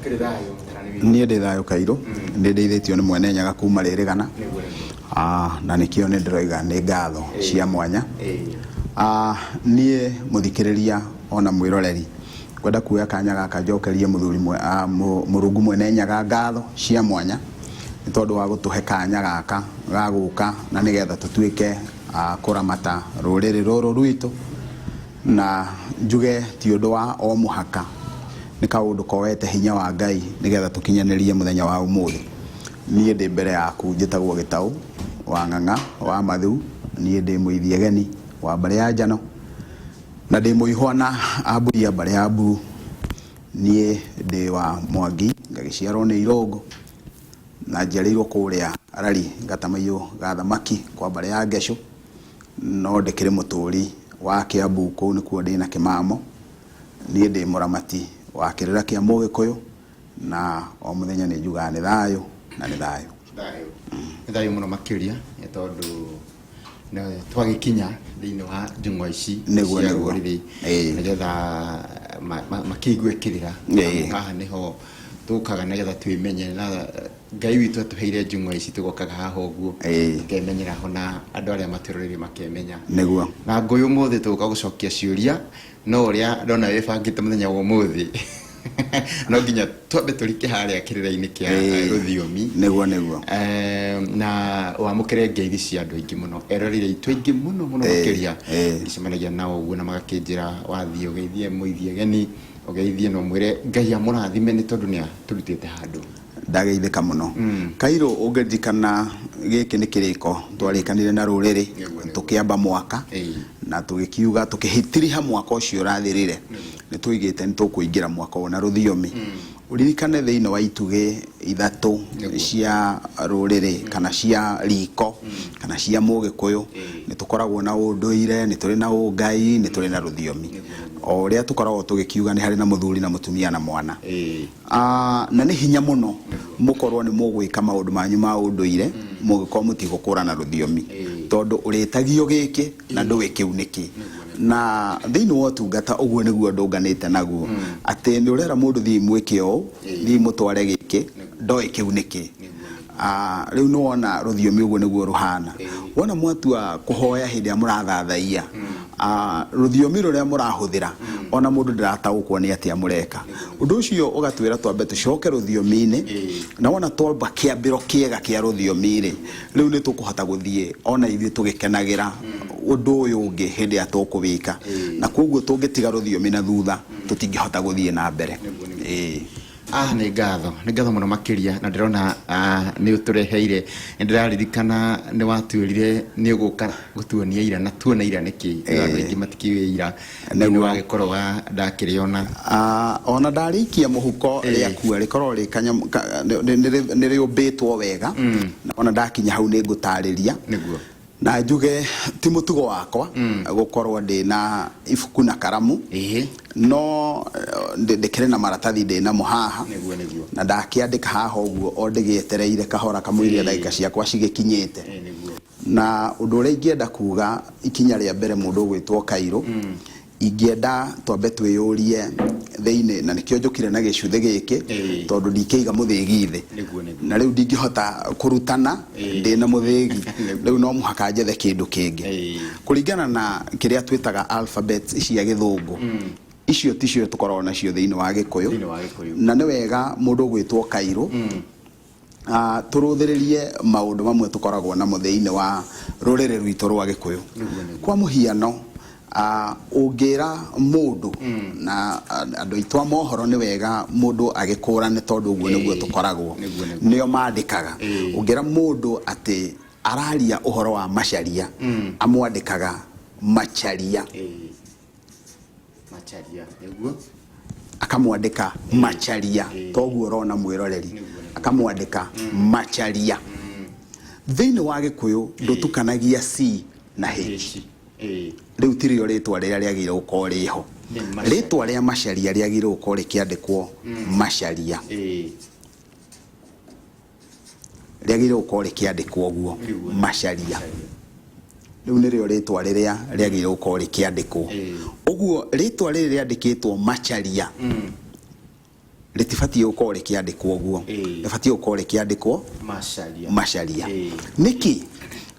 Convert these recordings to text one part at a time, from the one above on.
Ũkĩrĩ thayũ mũtarani witũ? Niĩ ndĩ thayũ Kairũ, nĩ ndeithĩtio nĩ Mwene Nyaga kuma Rĩrĩgana. Nĩguo nĩguo. Ah, na nĩkĩo nĩ ndĩroiga nĩ ngatho cia mwanya. Ĩĩ. Ah, niĩ mũthikĩrĩria ona mwĩroreri ngwenda kuoya kanya gaka njokerie mũthuri Mũrungu Mwene Nyaga ngatho cia mwanya nĩ tondũ wa gũtũhe kanya gaka ga gũka na nĩgetha tũtuĩke a kũramata rũrĩrĩ rũrũ rwitũ. Na njuge ti ũndũ wa o mũhaka, nĩ kaũndũ koete hinya wa Ngai nĩgetha tũkinyanĩrie mũthenya wa ũmũthĩ. Niĩ ndĩ mbere yaku njĩtagwo Gĩtaũ wa Ng'ang'a wa Mathu, niĩ ndĩ Mũithiegeni wa mbarĩ ya Njano, na ndĩ mũihwana a mbũri ya mbarĩ ya Mburu. Niĩ ndĩ wa Mwangi, ngagĩciarwo nĩ Irũngũ, na njiarĩirwo kũrĩa Rari Gatamaiyũ ga Thamaki kwa mbarĩ ya Ngecũ. No ndĩkĩrĩ mũtũũri wa Kĩambu kũu nĩkuo ndĩna kĩmamo. Niĩ ndĩ mũramati wa kĩrĩra kĩa Mũgĩkũyũ na o mũthenya nĩ njugaga nĩ thayũ na nĩ thayũ. Thayũ. Nĩ thayũ mũno makĩria nĩ tondũ nĩ twagĩkinya thĩinĩ wa njũng'wa ici Nĩguo, cia nĩguo. rũrĩrĩ Ĩĩ. nĩgetha makĩigue kĩrĩra. Ĩĩ. Haha nĩho tũkaga nĩgetha twĩmenye na Ngai witũ atũheire njung'wa ici tũgokaga haha ũguo. Ĩĩ. Tũkemenyera ho na andũ arĩa matwĩroreire makemenya. Nĩguo. Na ngũyũ ũmũthĩ tũgũka gũcokia ciũria no ũrĩa ndona wĩbangĩte mũthenya wa ũmũthĩ no nginya twambe tũrike harĩa kĩrĩra-inĩ kĩa Ĩĩ. rũthiomi. Nĩguo, nĩguo. Na wamũkĩre ngeithi cia andũ aingĩ mũno, eroreri aitũ aingĩ mũno mũno Ĩĩ, makĩria. ĩĩ. Ndicemanagia nao ũguo na magakĩnjĩra wathiĩ ũgeithie mũithiegeni, ũgeithie na ũmwĩre Ngai amũrathime nĩ tondũ nĩ atũrutĩte handũ. Ndageithĩka mũno. Kairũ ũngĩririkana gĩkĩ nĩ kĩrĩko twarĩkanire na rũrĩrĩ Nĩguo, nĩguo. tũkĩamba mwaka Ĩĩ. na tũgĩkiuga tũkĩhitiriha mwaka ũcio ũrathirire nĩ tũigĩte nĩ tũkũingĩra mwaka ũyũ na rũthiomi. Ũririkane thĩinĩ wa itugĩ ithatũ Nĩguo. cia rũrĩrĩ kana cia riko kana cia mũgĩkũyũ nĩ tũkoragwo na ũndũire, nĩ tũrĩ na ũngai, nĩ tũrĩ na rũthiomi. O ũrĩa tũkoragwo tũgĩkiuga nĩ harĩ na mũthuri na mũtumia na mwana. Ĩĩ. Ah, na nĩ hinya mũno mũkorwo nĩ mũgwĩka maũndũ manyu ma ũndũire mũngĩkorwo mũtigũkũrana rũthiomi tondũ ũrĩtagio gĩkĩ na ndũĩ kĩu nĩkĩ. Na thĩinĩ wa ũtungata ũguo nĩguo ndũnganĩte naguo atĩ nĩ ũrera mũndũ thiĩ mwĩke ũũ, thiĩ mũtware gĩkĩ, ndoĩ kĩu nĩkĩ. Ah, rĩu nĩ wona rũthiomi ũguo nĩguo rũhana. Wona mwatua kũhoya hĩndĩ ĩrĩa mũrathathaiya, ah, rũthiomi rũrĩa mũrahũthĩra ona mũndũ ndarataũkwo nĩ atĩa mũreka. Ũndũ ũcio ũgatwĩra twambe tũcoke rũthiomi-inĩ, na wona twamba kĩambĩro kĩega kĩa rũthiomi-rĩ, rĩu nĩ tũkũhota gũthiĩ ona ithuĩ tũgĩkenagĩra ũndũ ũyũ ũngĩ hĩndĩ ĩrĩa tũkũwĩka. Na koguo tũngĩtiga rũthiomi na thutha, tũtingĩhota gũthiĩ na mbere. Ĩĩ. Ah, nĩ ngatho, nĩ ngatho mũno makĩria na ndĩrona nĩ ũtũreheire. Nĩ ndĩraririkana nĩ watwĩrire nĩ ũgũka gũtuonia ira na tuona ira nĩkĩ. Rĩu andũ aingĩ matikĩũĩ ira. Nĩ wagĩkorwo wa ndakĩrĩona. Ah, ona ndarĩikia mũhuko rĩakua rĩkoragwo rĩ kanyamũ nĩ rĩũmbĩtwo wega. Na ona ndakinya hau nĩ ngũtarĩria. Nĩguo. Na njuge ti mũtugo wakwa gũkorwo ndĩ na ibuku na karamu. Ĩĩ. No ndĩkĩrĩ na maratathi ndĩ namo haha. Nĩguo, nĩguo. Na ndakĩandĩka haha ũguo o ndĩgĩetereire kahora kamũiria ndagĩka ciakwa cigĩkinyĩte. Ĩĩ, nĩguo. Na ũndũ ũrĩa ingĩenda kuga ikinya rĩa mbere mũndũ ũgwĩtwo Kairũ, ingĩenda twambe twĩyũrie thĩinĩ, na nĩkĩo njũkire na gĩcuthĩ gĩkĩ, tondũ ndikĩiga mũthĩgi thĩ. Nĩguo, nĩguo. Na rĩu ndingĩhota kũrutana ndĩna mũthĩgi, rĩu no mũhaka njethe kĩndũ kĩngĩ. Kũringana na kĩrĩa twĩtaga alphabets cia gĩthũngũ, icio ticio tũkoragwo nacio thĩinĩ wa Gĩkũyũ. Thĩinĩ wa Gĩkũyũ. Na nĩ wega mũndũ ũgwĩtwo Kairũ, Tũrũthĩrĩrie maũndũ mamwe tũkoragwo namo thĩinĩ wa rũrĩrĩ rwitũ rwa Gĩkũyũ. Kwa mũhiano, ũngĩra mũndũ na andũ aitũ a mohoro nĩ wega mũndũ agĩkũrane tondũ ũguo nĩguo tũkoragwo, nĩo mandĩkaga. Ũngĩra mũndũ atĩ araria ũhoro wa Macharia, amwandĩkaga Macharia. Macharia, nĩguo. Akamwandĩka Macharia, toguo ũrona mwĩroreri, akamwandĩka Macharia. Thĩinĩ wa Gĩkũyũ ndũtukanagia C na H. Rĩu tirĩo rĩtwa rĩrĩa rĩagĩrĩire gũkorwo rĩho. Rĩtwa rĩa Macharia rĩagĩrĩire gũkorwo rĩkĩandĩkwo Macharia. Rĩagĩrĩire gũkorwo rĩkĩandĩkwo ũguo, Macharia. Rĩu nĩrĩo rĩtwa rĩrĩa rĩagĩrĩire gũkorwo rĩkĩandĩkwo. Ũguo rĩtwa rĩrĩ rĩandĩkĩtwo Macharia. Rĩtibatiĩ gũkorwo rĩkĩandĩkwo ũguo. Rĩbatiĩ gũkorwo rĩkĩandĩkwo Macharia. Macharia. Nĩkĩ?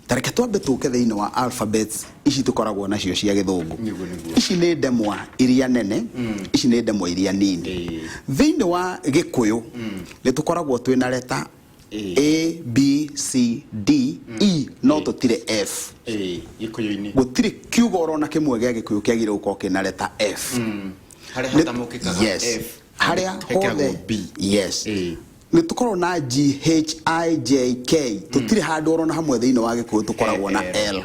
Ta reke twambe tũke thĩinĩ wa alphabets ici tũkoragwo nacio cia gĩthũngũ. Nĩguo, nĩguo. Ici nĩ ndemwa iria nene, ici nĩ ndemwa iria nini. Thĩinĩ wa gĩkũyũ nĩ tũkoragwo twĩna letter A, B, C, D, E, no tũtirĩ F. Gĩkũyũ-inĩ. Gũtirĩ kiugo orona kĩmwe gĩa gĩkũyũ kĩagĩrĩire gũkorwo kĩna letter F. Harĩa hatamũkĩkaga F, Harĩa hekĩragwo hothe. B. Yes. Nĩ tũkoragwo na G, H, I, J, K, tũtirĩ handũ orona hamwe thĩinĩ wa gĩkũyũ tũkoragwo na L. L.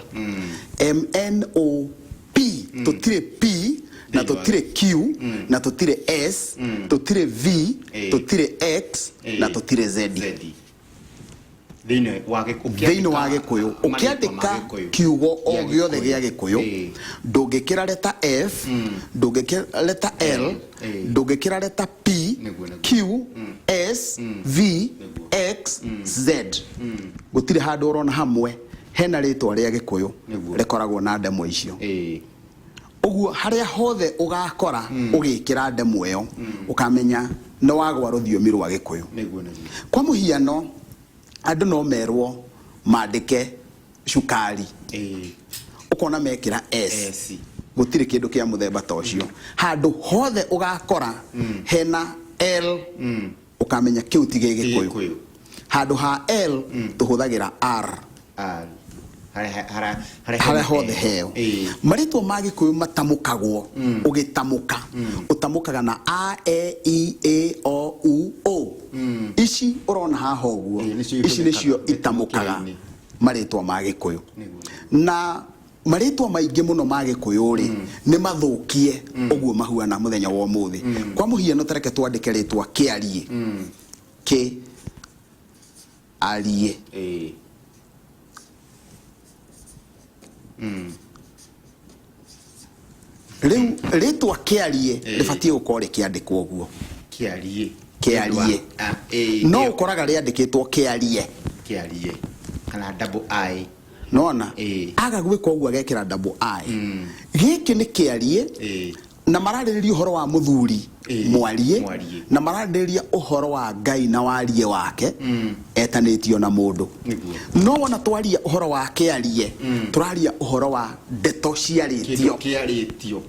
M, N, O, P, tũtirĩ P na Thĩinĩ wa tũtirĩ Q na tũtirĩ S, tũtirĩ V, tũtirĩ X na tũtirĩ Z. Z. Thĩinĩ wa Gĩkũyũ. Thĩinĩ wa gĩkũyũ Marĩtwa ma ũkĩandĩka Gĩkũyũ. kiugo o Gĩa gĩothe gĩa gĩkũyũ, ndũngĩkĩra letter F, ndũngĩkĩra letter L, ndũngĩkĩra letter P, Nĩguo, nĩguo. Q, S, V, X, Z. Gũtirĩ handũ ũrona hamwe hena rĩtwa rĩa gĩkũyũ rĩkoragwo na ndemwa icio. Ũguo harĩa hothe ũgakora ũgĩkĩra ndemwa ĩyo, ũkamenya nĩ wagwa rũthiomi rwa gĩkũyũ. Nĩguo, nĩguo. Kwa mũhiano, andũ no merwo mandĩke cukari, ũkona mekĩra S. S. Gũtirĩ kĩndũ kĩa mũthemba ta ũcio. Handũ hothe ũgakora hena L, ũkamenya kĩu ti gĩgĩkũyũ. Gĩkũyũ. Handũ ha L tũhũthagĩra R. R. Harĩa harĩa harĩa hena hothe L. Heo marĩtwa ma gĩkũyũ matamũkagwo, ũgĩtamũka ũtamũkaga na A, E, I, A, O, U, O. Ici ũrona haha ũguo, Nĩcio ici nĩcio ihũthĩkaga itamũkaga mĩtamũkĩre-inĩ. Marĩtwa ma gĩkũyũ. Na marĩtwa maingĩ mũno ma gĩkũyũ rĩ, nĩ mathũkie ũguo mahuana mũthenya wa ũmũthĩ. Kwa mũhiano, ta reke twandĩke rĩtwa Kĩariĩ. Kĩ ariĩ. Rĩu rĩtwa Kĩariĩ rĩbatiĩ gũkorwo rĩkĩandĩkwo ũguo. Kĩariĩ. Kĩariĩ. Ah, ĩĩ. No ũkoraga rĩandĩkĩtwo Kĩarie. Kĩarie. Kana double I. Nona aga gwĩka ũguo agekĩra double I. Gĩkĩ nĩ Kĩariĩ na mararĩrĩria ũhoro wa mũthuri mwarie, Mwarie. na mararĩrĩria ũhoro wa Ngai na warie wake etanĩtio na mũndũ. No wona twaria ũhoro wa Kĩarie, tũraria ũhoro wa ndeto Kĩndũ ciarĩtio. Kĩarĩtio.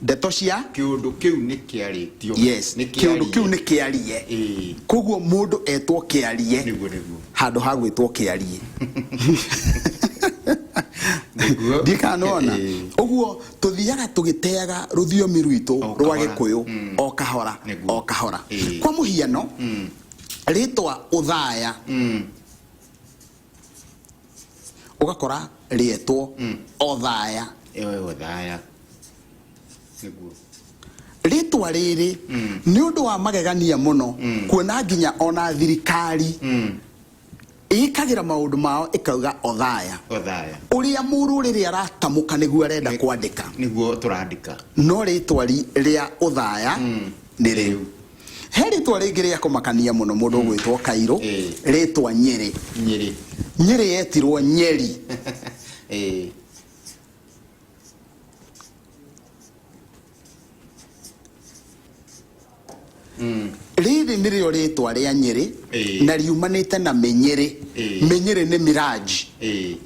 Ndeto cia Kĩũndũ kĩu nĩ kĩarĩtio. Yes. Nĩ Kĩũndũ kĩarie. kĩu nĩ kĩarie. Koguo mũndũ etwo Kĩarie Nĩguo, nĩguo. handũ ha gwĩtwo Kĩarie. Nĩguo. Ndikanona ũguo tũthiaga tũgĩteaga rũthiomi rwitũ O rwa kahora. gĩkũyũ o kahora, o kahora. Kwa mũhiano, rĩtwa Ũthaya, ũgakora rĩetwo Othaya. Ewe Othaya. Nĩguo. Rĩtwa rĩrĩ nĩ ũndũ wa magegania mũno kuona nginya ona thirikari ĩkagĩra maũndũ mao ĩkauga Othaya. Othaya. Ũrĩa mũrũrĩrĩ aratamũka nĩguo arenda kwandĩka. Nĩguo tũrandĩka. No rĩtwa rĩa Ũthaya nĩ rĩu. He rĩtwa rĩngĩ rĩa kũmakania mũno, mũndũ ũgwĩtwo Kairũ, rĩtwa Nyĩrĩ. Nyĩrĩ. Nyĩrĩ yetirwo Nyeri. Rĩrĩ nĩrĩo rĩtwa rĩa Nyĩrĩ na riumanĩte na mĩnyĩrĩ. Mĩnyĩrĩ nĩ mirage.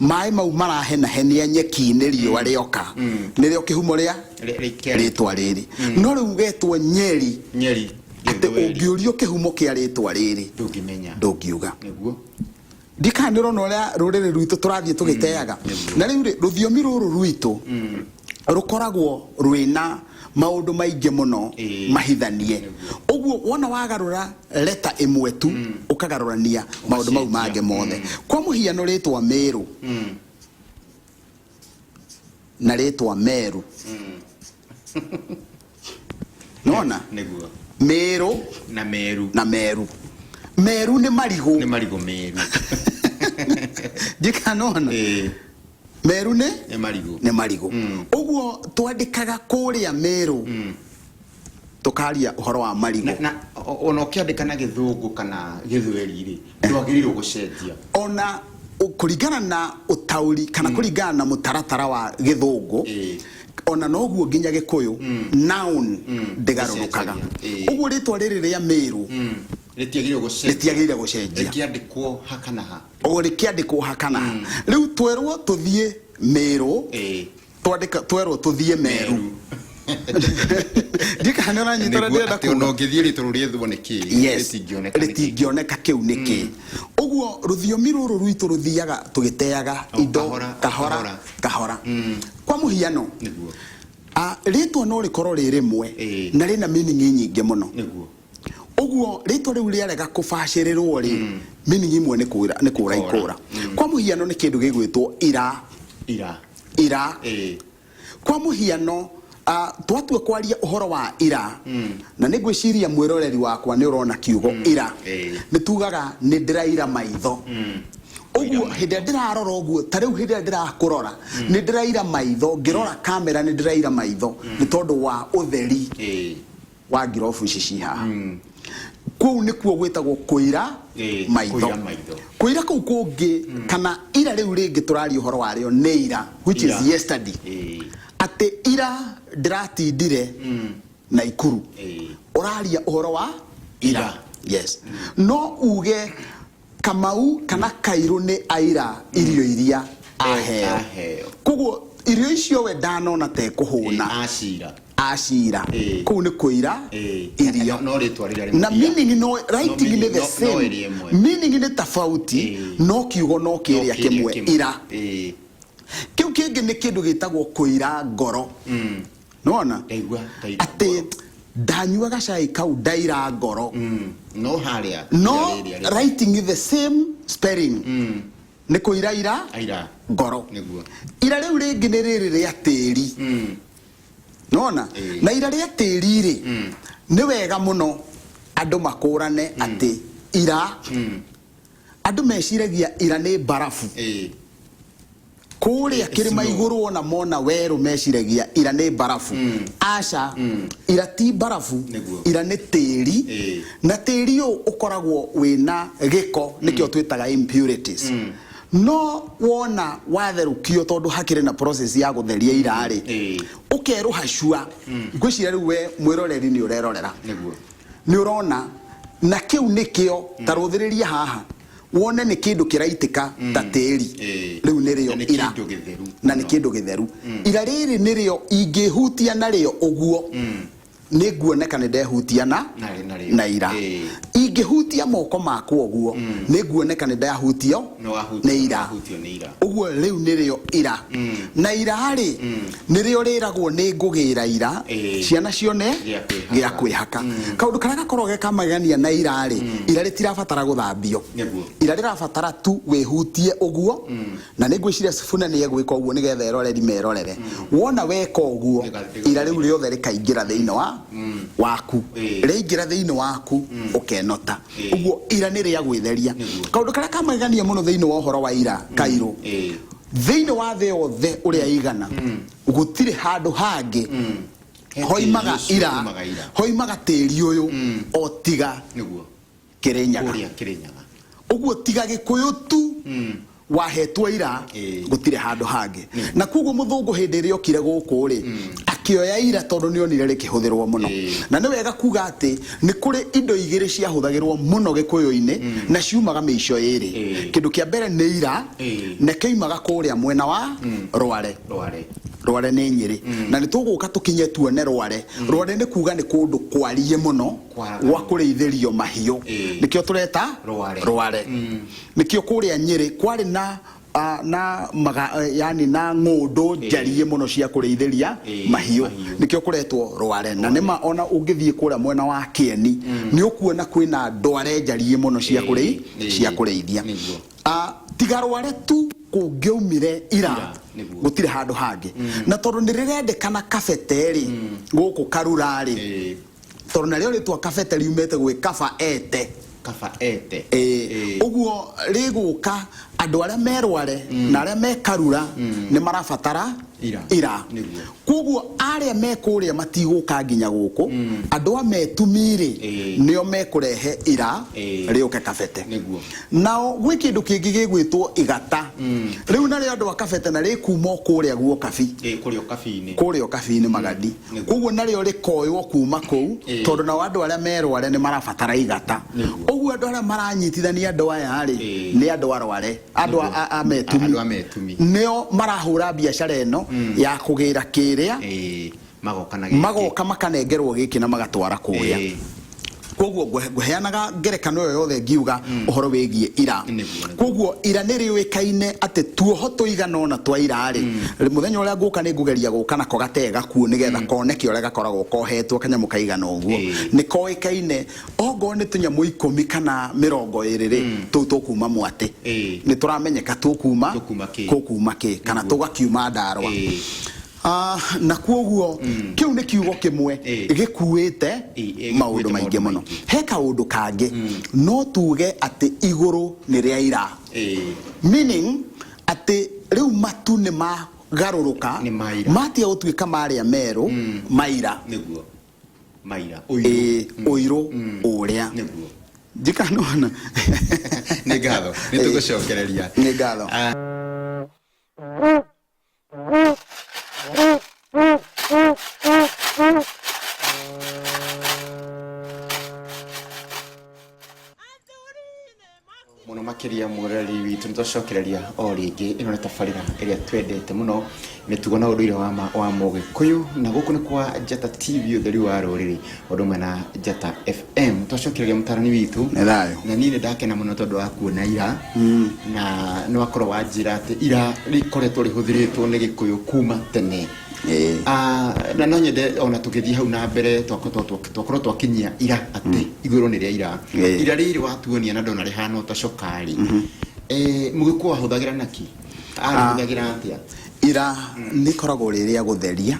Maĩ mau marahenahenia nyeki-inĩ riũa rĩoka, nĩrĩo kĩhumo rĩa rĩtwa rĩrĩ. No rĩu getwo Nyeri. Nyeri. Atĩ Gĩthweri. ũngĩũrio kĩhumo kĩa rĩtwa rĩrĩ, Ndũngĩmenya. Ndũngiuga. Nĩguo. Ndikana nĩ ũrona ũrĩa rũrĩrĩ rwitũ tũrathiĩ tũgĩteaga. Na rĩu rĩ, rũthiomi rũrũ rwitũ rũkoragwo rwĩna maũndũ maingĩ mũno mahithanie. Ũguo wona wagarũra leta ĩmwe tu, ũkagarũrania maũndũ mau Ũgacenjia. Mangĩ mothe. Kwa mũhiano, rĩtwa Mĩrũ na rĩtwa Meru, nona Nĩguo. Mĩrũ Na Meru. Na Meru. Meru nĩ marigũ. Nĩ marigũ meru. Ndikanona Meru nĩ Nĩ marigũ. Nĩ marigũ. Ũguo twandĩkaga kũrĩa Mĩrũ, tũkaria ũhoro wa marigũ. Na ona ũkĩandĩka na gĩthũngũ kana gĩthweri rĩ, ndwagĩrĩirwo gũcenjia. Ona kũringana na ũtaũri kana kũringana na mũtaratara wa gĩthũngũ. Ona noguo nginya Gĩkũyũ noun ndĩgarũrũkaga. Ĩcenjagia, ĩĩ. Ũguo rĩtwa rĩrĩ rĩa Mĩrũ Rĩtiagĩrĩirwo gũcenjia. Rĩtiagĩrĩire gũcenjia. Rĩkĩandĩkwo ha kana ha. O rĩkĩandĩkwo ha kana ha. Rĩu twerwo tũthiĩ Mĩrũ, twandĩka twerwo tũthiĩ Meru. Ndiĩ kana nĩ ũranyita ũrĩa Nĩguo ndĩrenda atĩ ona kuga. ũngĩthiĩ rĩtwa rĩethwo nĩ kĩ, Yes. rĩtingĩoneka nĩ kĩ. Rĩtingĩoneka kĩu nĩ kĩ. Ũguo rũthiomi rũrũ rwitũ rũthiaga tũgĩteaga O indo kahora, o kahora kahora. Kahora. Kwa mũhiano, rĩtwa no rĩkorwo rĩ rĩmwe na rĩna meaning nyingĩ mũno. Ũguo rĩtwa rĩu rĩarega kũbacĩrĩrwo rĩ, meaning imwe nĩ kũra, nĩ kũra. Kũra. Ikũra. Kwa mũhiano, nĩ kĩndũ gĩgwĩtwo ira. Ira. Ira. Kwa mũhiano, twatua kwaria ũhoro wa ira, na nĩ ngwĩciria mwĩroreri wakwa nĩ ũrona kiugo ira, nĩ tugaga nĩ ndĩraira maitho. Ũguo hĩndĩ ĩrĩa ndĩrarora ũguo, ta rĩu hĩndĩ ĩrĩa ndĩrakũrora, nĩ ndĩraira maitho ngĩrora kamera, nĩ ndĩraira maitho nĩ tondũ wa ũtheri wa ngirobu ici ci haha. Kũu nĩkuo gwĩtagwo kũira maitho. Kũira maitho. Kũira kũu kũngĩ kana ira rĩu rĩngĩ tũraria ũhoro warĩo nĩ ira, which is Ira. yesterday. Atĩ ira ndĩratindire Naikuru. Ũraria ũhoro wa ira. Ira. Yes, no uge Kamau kana Kairũ nĩ aira irio iria aheo. Aheo. Koguo irio icio we ndanona te kũhũna. Acira. Acira. Kũu nĩ kũira irio. No rĩtwa rĩrĩa Na rĩmwe. meaning no writing No nĩ the meaning, same. no ĩrĩ ĩmwe. Meaning nĩ tofauti, no kiugo no kĩrĩa No kĩrĩa kĩmwe, kĩmwe. ira. Kĩu kĩngĩ nĩ kĩndũ gĩtagwo kũira ngoro. Nĩwona Ndaigua ndaira atĩ ngoro. Ndanyua gacai kau ndaira ngoro. No harĩa No rĩrĩa rĩrĩa. writing the same spelling, nĩ kũira ira Aira. ngoro. Ira rĩu rĩngĩ nĩ rĩrĩ rĩa tĩri. Nona na ira rĩa tĩri rĩ, nĩ wega mũno andũ makũrane atĩ ira, andũ meciragia ira nĩ mbarabu. Kũrĩa kĩrĩma Snow. Igũrũ ona mona werũ meciragia ira nĩ mbarabu. Aca, ira ti mbarabu. Ira nĩ tĩri. Na tĩri ũyũ ũkoragwo wĩna gĩko, nĩkĩo twĩtaga impurities. No wona watherũkio, tondũ hakĩrĩ na process ya gũtheria ira-rĩ, ũkerũha cua. Ngwĩciria rĩu we mwĩroreri nĩ ũrerorera, nĩ ũrona na kĩu nĩkĩo. Ta rũthĩrĩria haha wone nĩ kĩndũ kĩraitĩka ta tĩri. Rĩu nĩrĩo Na nĩ ira. Kĩndũ gĩtheru Na nĩ mũno. Kĩndũ gĩtheru. Ira rĩrĩ nĩrĩo ingĩhutia narĩo ũguo, nĩ nguoneka nĩ ndehutia na Narĩo. Na ira. Ingĩhutia moko makwa ũguo, nĩ nguoneka nĩ ndahutio Nĩ wahutio. Nĩ ira. Wahutio nĩ ira. Ũguo rĩu nĩrĩo ira. Na ira rĩ, nĩrĩo rĩragwo nĩ ngũgĩra ira ciana cione Gĩa kwĩhaka. Gĩa kwĩhaka. Kaũndũ karĩa gakoragwo ge kamagegania na ira rĩ, ira rĩtirabatara gũthambio. Ira rĩrabatara tu wĩhutie ũguo, na nĩ ngwĩciria Sifuna nĩ egwĩka ũguo nĩgetha eroreri merorere. Wona weka ũguo, ira rĩu rĩothe rĩkaingĩra thĩinĩ wa waku. Rĩaingĩra thĩinĩ waku, ũkenota. Ũguo ira nĩ rĩa gwĩtheria. Kaũndũ karĩa kamagegania mũno thĩinĩ wa ũhoro wa ira kairũ, thĩinĩ wa thĩ yothe ũrĩa igana, gũtirĩ handũ hangĩ He hoimaga tĩri ũcio ira, umaga ira. Hoimaga tĩri ũyũ o tiga Kĩrĩnyaga. Kũrĩa Kĩrĩnyaga. Ũguo tiga Gĩkũyũ tu wahetwo ira, gũtirĩ handũ hangĩ. Na koguo mũthũngũ hĩndĩ ĩrĩa okire gũkũ rĩ, akĩoya ira tondũ nĩ onire rĩkĩhũthĩrwo mũno. Na nĩ wega kuga atĩ nĩ kũrĩ indo igĩrĩ ciahũthagĩrwo mũno Gĩkũyũ-inĩ na ciumaga mĩico ĩrĩ. Kĩndũ kĩa mbere nĩ ira, na kĩoimaga kũrĩa mwena wa Rware. Rware. Rware nĩ Nyĩrĩ, na nĩ tũgũka tũkinye tuone Rware. Rware nĩ kuga nĩ kũndũ kwarie mũno Kwaraganu. Gwa kũrĩithĩrio mahiũ. Nĩkĩo tũreta Rware. Rware. Nĩkĩo kũrĩa Nyĩrĩ kwarĩ na na maga, yani na ng'ũndũ njariĩ mũno cia kũrĩithĩria mahiũ. Mahiũ. Nĩkĩo kũretwo Rware. Na nĩma ona ũngĩthiĩ kũrĩa mwena wa Kĩeni, nĩ ũkuona kwĩna ndware njariĩ mũno cia kũrĩi cia kũrĩithia. Tiga Rware tu kũngĩaumire ira, Ira, nĩguo. Gũtirĩ handũ hangĩ. Na tondũ nĩ rĩrendekana kabete rĩ, gũkũ Karura rĩ, tondũ narĩo rĩtwa kabete riumĩte gwĩ kaba ete. Kaba ete. Ũguo rĩgũka andũ arĩa me Rware na arĩa me Karura nĩ marabatara Ira. Ira. Nĩguo. Koguo arĩa me kũrĩa matigũka nginya gũkũ, andũ a metumi-rĩ, nĩo mekũrehe ira rĩũke Kabete. Nĩguo. Nao gwĩ kĩndũ kĩngĩ gĩgwĩtwo igata, rĩu narĩo andũ a Kabete na rĩkuma o kũrĩa guo Kabi. Kũrĩa Ũkabi-inĩ. Kũrĩa Ũkabi-inĩ Magadi. Nĩguo. Koguo narĩo rĩkoywo kuma kũu, tondũ nao andũ arĩa merware nĩ marabatara igata. Nĩguo. Ũguo andũ arĩa maranyitithania andũ aya rĩ, nĩ andũ arware, andũ a metumi. Andũ a metumi. Nĩo marahũra biacara ĩno ya kũgĩra kĩrĩa. Magoka na gĩkĩ. Magoka makanengerwo gĩkĩ na magatwara kũrĩa. Koguo ngũheanaga ngerekano ĩyo yothe ngiuga ũhoro wĩgiĩ ira. Nĩguo, nĩguo. Koguo ira nĩ rĩũĩkaine atĩ tuoho tũigana ũna twa ira rĩ, mũthenya ũrĩa ngũka nĩ ngũgeria gũka nako gatee gakuo nĩgetha koneke ũrĩa gakoragwo kohetwo kanyamũ kaigana ũguo. Nĩ koĩkaine ongorwo nĩ tũnyamũ 10 kana 20 rĩ, tũu tũkuma mwatĩ. Nĩ tũramenyeka tũkuma Tũkuma kĩ. Tũkuma kĩ kana tũgakiuma ndarwa. Na koguo kĩu nĩ kiugo kĩmwe gĩkuĩte Ĩĩ, maũndũ gĩkuĩte maingĩ maũndũ mũno. maingĩ. He kaũndũ kangĩ no tuge atĩ igũrũ nĩ rĩa ira. Meaning atĩ rĩu matu nĩ magarũrũka, Nĩ ma ira. matia gũtuĩka marĩa merũ, maira. Nĩguo. Maira. Ũirũ. Ũirũ ũrĩa. Nĩguo. Njikanona. Nĩ ngatho. Nĩ tũgũcokereria. Nĩ ngatho. Mũno makĩria mwĩroreri witũ, nĩ twacokereria o rĩngĩ. Ĩno nĩ tabarĩra ĩrĩa twendete mũno, mĩtugo na ũndũire wa Mũgĩkũyũ, na gũkũ nĩ kwa Njata TV, ũtheri wa rũrĩrĩ, ũndũ ũmwe na Njata FM. Twacokereria mũtarani witũ. Nĩ thayũ. Na niĩ nĩ ndakena mũno tondũ wa kuona ira, na nĩ wakorwo wanjĩra atĩ ira rĩkoretwo rĩhũthĩrĩtwo nĩ Gĩkũyũ kuma tene. Na no nyende ona tũgĩthiĩ hau na mbere, twakorwo twakinyia ira atĩ igũrũ nĩ rĩa ira. Ira rĩrĩ watuonia na ndona rĩhana o ta cukari. Mũgĩkũyũ ahũthagĩra naki? Arĩhũthagĩra atĩa? Ira nĩ ikoragwo rĩ rĩa gũtheria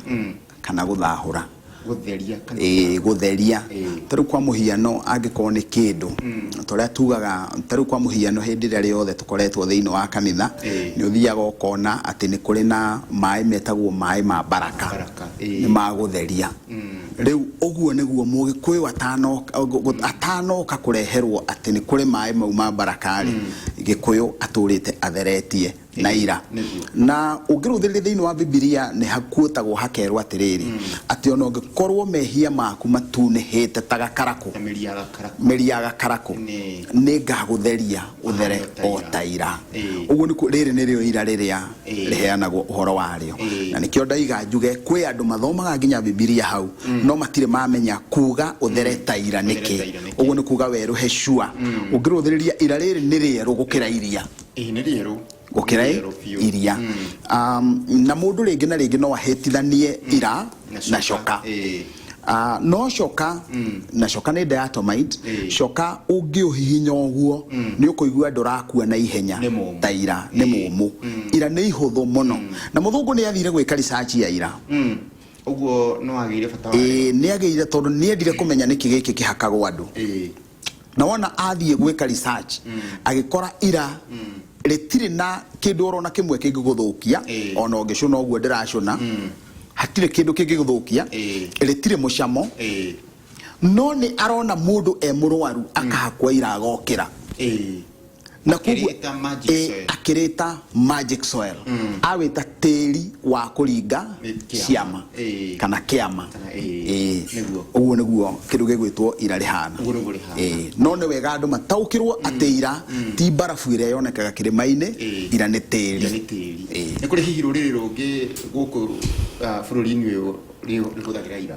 kana gũthahũra. Gũtheria kana Gũtheria. Ta rĩu kwa mũhiano angĩkorwo nĩ kĩndũ, ta ũrĩa tugaga, ta rĩu kwa mũhiano hĩndĩ ĩrĩa rĩothe tũkoretwo thĩinĩ wa kanitha, nĩ ũthiaga ũkona atĩ nĩ kũrĩ na maĩ metagwo maĩ ma baraka. Baraka, Nĩ ma gũtheria. Rĩu ũguo nĩguo Mũgĩkũyũ atanoka kũreherwo atĩ nĩ kũrĩ maĩ mau ma baraka rĩ, Gĩkũyũ atũrĩte atheretie na ira. Na ũngĩrũthĩrĩria thĩinĩ wa Bibilia nĩ hakuotagwo hakerwo atĩrĩrĩ, atĩ ona ũngĩkorwo mehia maku matunĩhĩte ta gakarakũ, Ta mĩri ya gakarakũ. mĩri ya gakarakũ, nĩ ngagũtheria ũthere o ta ira. Ũguo nĩ rĩrĩ nĩrĩo ira rĩrĩa rĩheanagwo ũhoro warĩo. Na nĩkĩo ndaiga njuge kwĩ andũ mathomaga nginya Bibilia hau, no matirĩ mamenya kuga ũthere ta ira Ũthere nĩkĩ. ta ira nĩkĩ. Ũguo nĩ kuga werũhe sure. Ũngĩrũthĩrĩria ira rĩrĩ nĩ rĩerũ gũkĩra iria. Nĩ rĩerũ. Gũkĩra Nĩ rĩerũ biũ. iria. Na mũndũ rĩngĩ na rĩngĩ no ahĩtithanie ira Na na coka. coka. No coka, na coka nĩ diatomite. Coka ũngĩũhihinya ũguo, nĩ ũkũigua ndũrakua na ihenya Nĩ mũmũ. ta ira, nĩ mũmũ. Ira nĩ ihũthũ mũno. Na mũthũngũ nĩ athire gwĩka research ya ira. Ũguo no agĩire bata wa Nĩ agĩire tondũ nĩ endire kũmenya nĩkĩ gĩkĩ kĩhakagwo andũ. Na wona athiĩ gwĩka research, agĩkora ira rĩtirĩ na kĩndũ orona kĩmwe kĩngĩgũthũkia, ona ũngĩcũna ũguo ndĩracũna, hatirĩ kĩndũ kĩngĩgũthũkia, rĩtirĩ mũcamo. No nĩ arona mũndũ e mũrwaru akahakwo ira agokĩra. Na koguo Akĩrĩta magic soil. akĩrĩta magic soil. Awĩta tĩri wa kũringa Nĩ kĩama. ciama. Kana kĩama. Kana, Nĩguo. Ũguo nĩguo kĩndũ gĩgwĩtwo ira rĩhana. Ũguo nĩguo rĩhana. No nĩ wega andũ mataũkĩrwo atĩ ira ti mbarabu ĩrĩa yonekaga kĩrĩma-inĩ, ira nĩ tĩri. Ira nĩ tĩri. Nĩ kũrĩ hihi rũrĩrĩ rũngĩ gũkũ, bũrũri-inĩ ũyũ rĩhũthagĩra ira?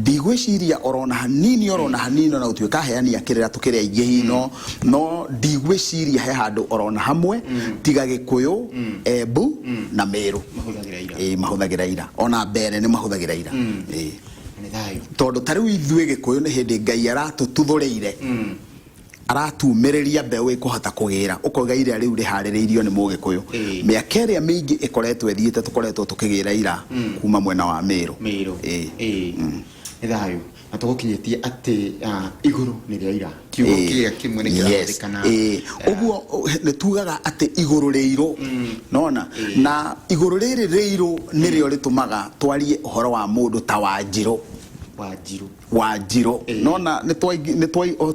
Ndigwĩciria orona hanini, orona hanini, ona gũtuĩka aheani a kĩrĩra tũkĩrĩ aingĩ hihi, no ndigwĩciria he handũ orona hamwe, tiga Gĩkũyũ, Embu na Meru. Mahũthagĩra ira. Mahũthagĩra ira. Ona mbere nĩ mahũthagĩra ira. Nĩ thayũ. Tondũ ta rĩu ithuĩ Gĩkũyũ nĩ hĩndĩ Ngai aratũtuthũrĩire. Aratumĩrĩria mbeũ ĩkũhota kũgĩra, ũkoiga ira rĩu rĩharĩrĩirio nĩ Mũgĩkũyũ. Mĩaka ĩrĩa mĩingĩ ĩkoretwo ĩthiĩte tũkoretwo tũkĩgĩra ira kuma mwena wa Meru. Meru. Nĩ thayũ. Na tũgũkinyĩtie atĩ igũrũ nĩ rĩa ira, kiugo kĩrĩa kĩmwe nĩ kĩrahũthĩka na Ũguo nĩ tugaga atĩ igũrũ rĩirũ, nona na igũrũ rĩrĩ rĩirũ nĩrĩo rĩtũmaga twarie ũhoro wa mũndũ ta Wanjirũ. Wanjirũ. Wanjirũ, nona nĩ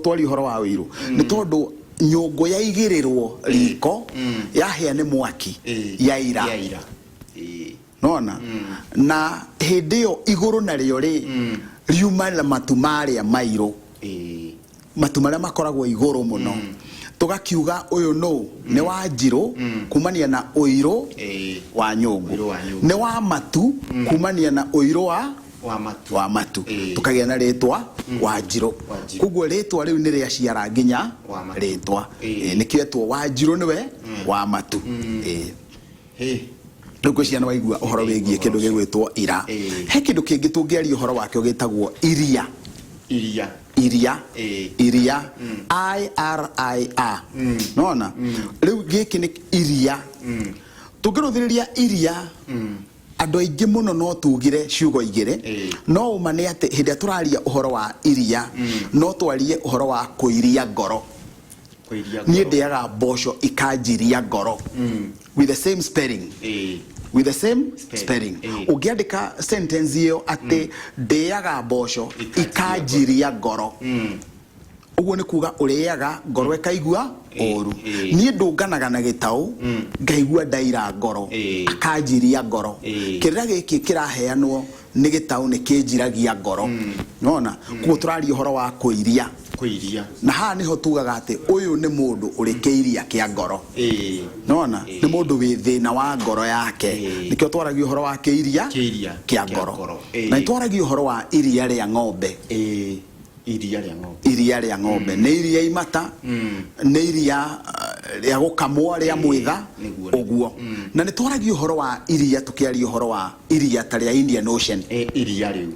twaria ũhoro wa ũirũ nĩ tondũ nyũngũ yaigĩrĩrwo riko yahĩa nĩ mwaki yaira. Yaira. Nona na hĩndĩ ĩyo igũrũ narĩo rĩ riuma na matu marĩa mairũ, matu marĩa makoragwo igũrũ mũno, tũgakiuga ũyũ nũ nĩ Wanjirũ kumania na ũirũ wa nyũngũ. Ũirũ wa nyũngũ. Nĩ wa matu kumania na ũirũ wa wa matu. Wa matu. Tũkagĩa na rĩtwa Wanjirũ. Wanjirũ. Koguo rĩtwa rĩu nĩ rĩaciara nginya Wa matu. rĩtwa. Nĩkĩo etwo Wanjirũ nĩwe wa matu. Rĩu ngwĩciria nĩ waigua ũhoro wĩgiĩ kĩndũ gĩgwĩtwo ira. He kĩndũ kĩngĩ tũngĩaria ũhoro wakĩo gĩtagwo iria. Iria. Iria. Iria, I R I A, nona rĩu gĩkĩ nĩ iria. Tũngĩrũthĩrĩria iria, andũ aingĩ mũno no tugire ciugo igĩrĩ. No ũma nĩ atĩ hĩndĩ ĩrĩa tũraria ũhoro wa iria, no twarie ũhoro wa kũiria ngoro. Kũiria Niĩ ngoro. ndĩaga mboco ikanjiria ngoro, with the same spelling, with the same spelling. Spelling. Ũngĩandĩka sentence ĩyo atĩ ndĩaga mboco ikanjiria ikanjiria ngoro, ũguo nĩ kuga ũrĩaga ngoro ĩkaigua ũru. Niĩ ndũnganaga na gĩtaũ ngaigua ndaira ngoro, akanjiria ngoro. Kĩrĩra gĩkĩ kĩraheanwo nĩ gĩtaũ nĩ kĩnjiragia ngoro, nona koguo tũraria ũhoro wa kũiria. Kũiria. Na haha nĩho tugaga atĩ ũyũ nĩ mũndũ ũrĩ kĩiria kĩa ngoro, nona nĩ mũndũ wĩ thĩna wa ngoro yake. Nĩkĩo twaragia ũhoro wa kĩiria kĩiria kĩa kĩa ngoro. Ngoro. Na nĩ twaragia ũhoro wa iria rĩa ng'ombe. Iria rĩa ng'ombe. Iria rĩa ng'ombe nĩ iria imata, nĩ iria rĩa gũkamwo rĩa mwĩtha. Nĩguo. Ũguo na nĩ twaragia ũhoro wa iria tũkĩaria ũhoro wa iria ta rĩa Indian Ocean. Iria rĩu.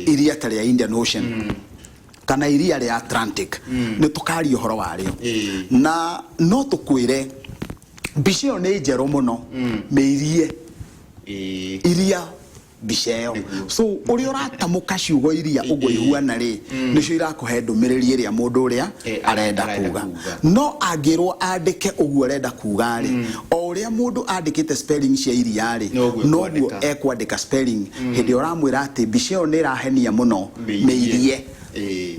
Iria ta rĩa Indian Ocean kana iria rĩa Atlantic, nĩ tũkaria ũhoro warĩo. Na no tũkwĩre mbica ĩyo nĩ njerũ mũno, mĩirie iria mbica ĩyo. So ũrĩa ũratamũka ciugo iria ũguo ihuana rĩ, nĩcio irakũhe ndũmĩrĩri ĩrĩa mũndũ ũrĩa arenda arenda kuga. Kuga. No angĩrwo andĩke ũguo arenda kuga rĩ, o ũrĩa mũndũ andĩkĩte spelling cia iria rĩ, noguo noguo ekwandĩka. Ekwandĩka spelling hĩndĩ ĩrĩa ũramwĩra atĩ mbica ĩyo nĩ ĩrahenia mũno, mĩirie. Mĩirie.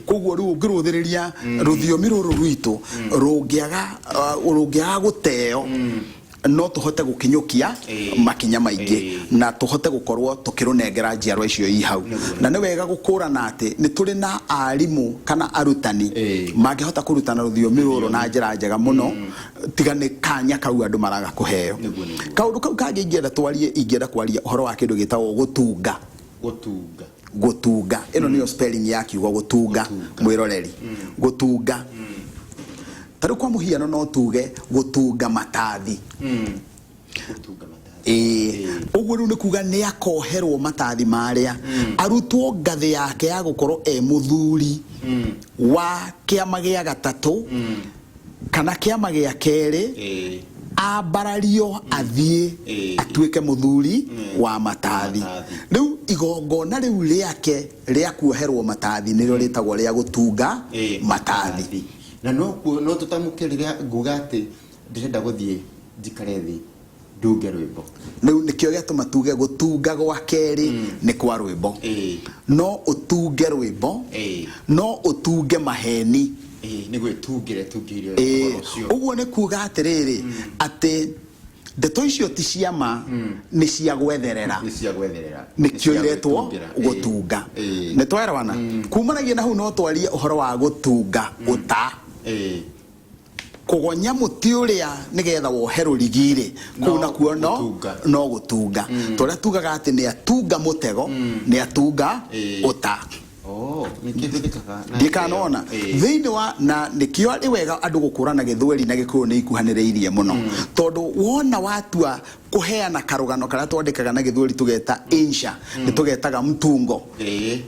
Koguo rĩu ũngĩrũthĩrĩria rũthiomi rũrũ rwitũ rũngĩaga gũteo, no tũhote gũkinyũkia makinya maingĩ na tũhote gũkorwo tũkĩrũnengera njiarwa icio i hau. Na nĩ wega gũkũrana atĩ nĩ tũrĩ na arimũ kana arutani mangĩhota kũrutana rũthiomi rũrũ na njĩra njega mũno, tiga nĩ kanya kau andũ maraga kũheo. Nĩguo, nĩguo. Kaũndũ kau kangĩ ingĩenda twarie, ingĩenda kwaria ũhoro wa kĩndũ gĩtagwo gũtunga. Gũtunga. Gũtunga, ĩno nĩyo spelling ya kiugo gũtunga. Gũtunga. Mwĩroreri, gũtunga, ta rĩu kwa mũhiano no tuge gũtunga matathi. Gũtunga matathi. Ĩĩ, ũguo rĩu nĩ kuga nĩ akoherwo matathi marĩa arutwo ngathĩ yake ya gũkorwo e mũthuri wa kĩama gĩa gatatũ kana kĩama gĩa kerĩ, ambarario athiĩ atuĩke mũthuri wa matathi. Matathi. Rĩu igongona rĩu rĩake rĩa kuoherwo matathi nĩrĩo rĩtagwo rĩa gũtunga matathi. Na no kuo no tũtamũke rĩrĩa nguga atĩ ndĩrenda gũthiĩ njikare thĩ ndunge rwĩmbo. Rĩu nĩkĩo gĩatũma tuge gũtunga gwa kerĩ nĩ kwa rwĩmbo. No ũtunge rwĩmbo, no ũtunge maheni. Nĩ gwĩtungĩra tungĩire ũhoro ũcio. Ũguo nĩ kuga atĩrĩrĩ, atĩ ndeto icio ti cia ma, nĩ cia gwetherera. Nĩ cia gwetherera. Nĩkĩo Nĩ cia iretwo gwĩtungĩra. Gũtunga. Nĩ twaerewana kumanagia na hau no twarie ũhoro wa gũtunga ũta, kũgonya mũtĩ ũrĩa nĩgetha wohe rũrigi-rĩ, kũu No nakuo no gũtunga. No gũtunga, tũrĩa tugaga atĩ nĩ atunga mũtego, nĩ atunga ũta. Oh, nĩkĩo ĩhũthĩkaga na Ndikanona thĩinĩ wa na nĩkĩo arĩ wega andũ gũkũrana gĩthweri na gĩkũyũ nĩ ikuhanĩrĩirie mũno, tondũ wona watua kũheana karũgano karĩa twandĩkaga na gĩthweri tũgeta insha, nĩ tũgetaga mtungo. Nĩ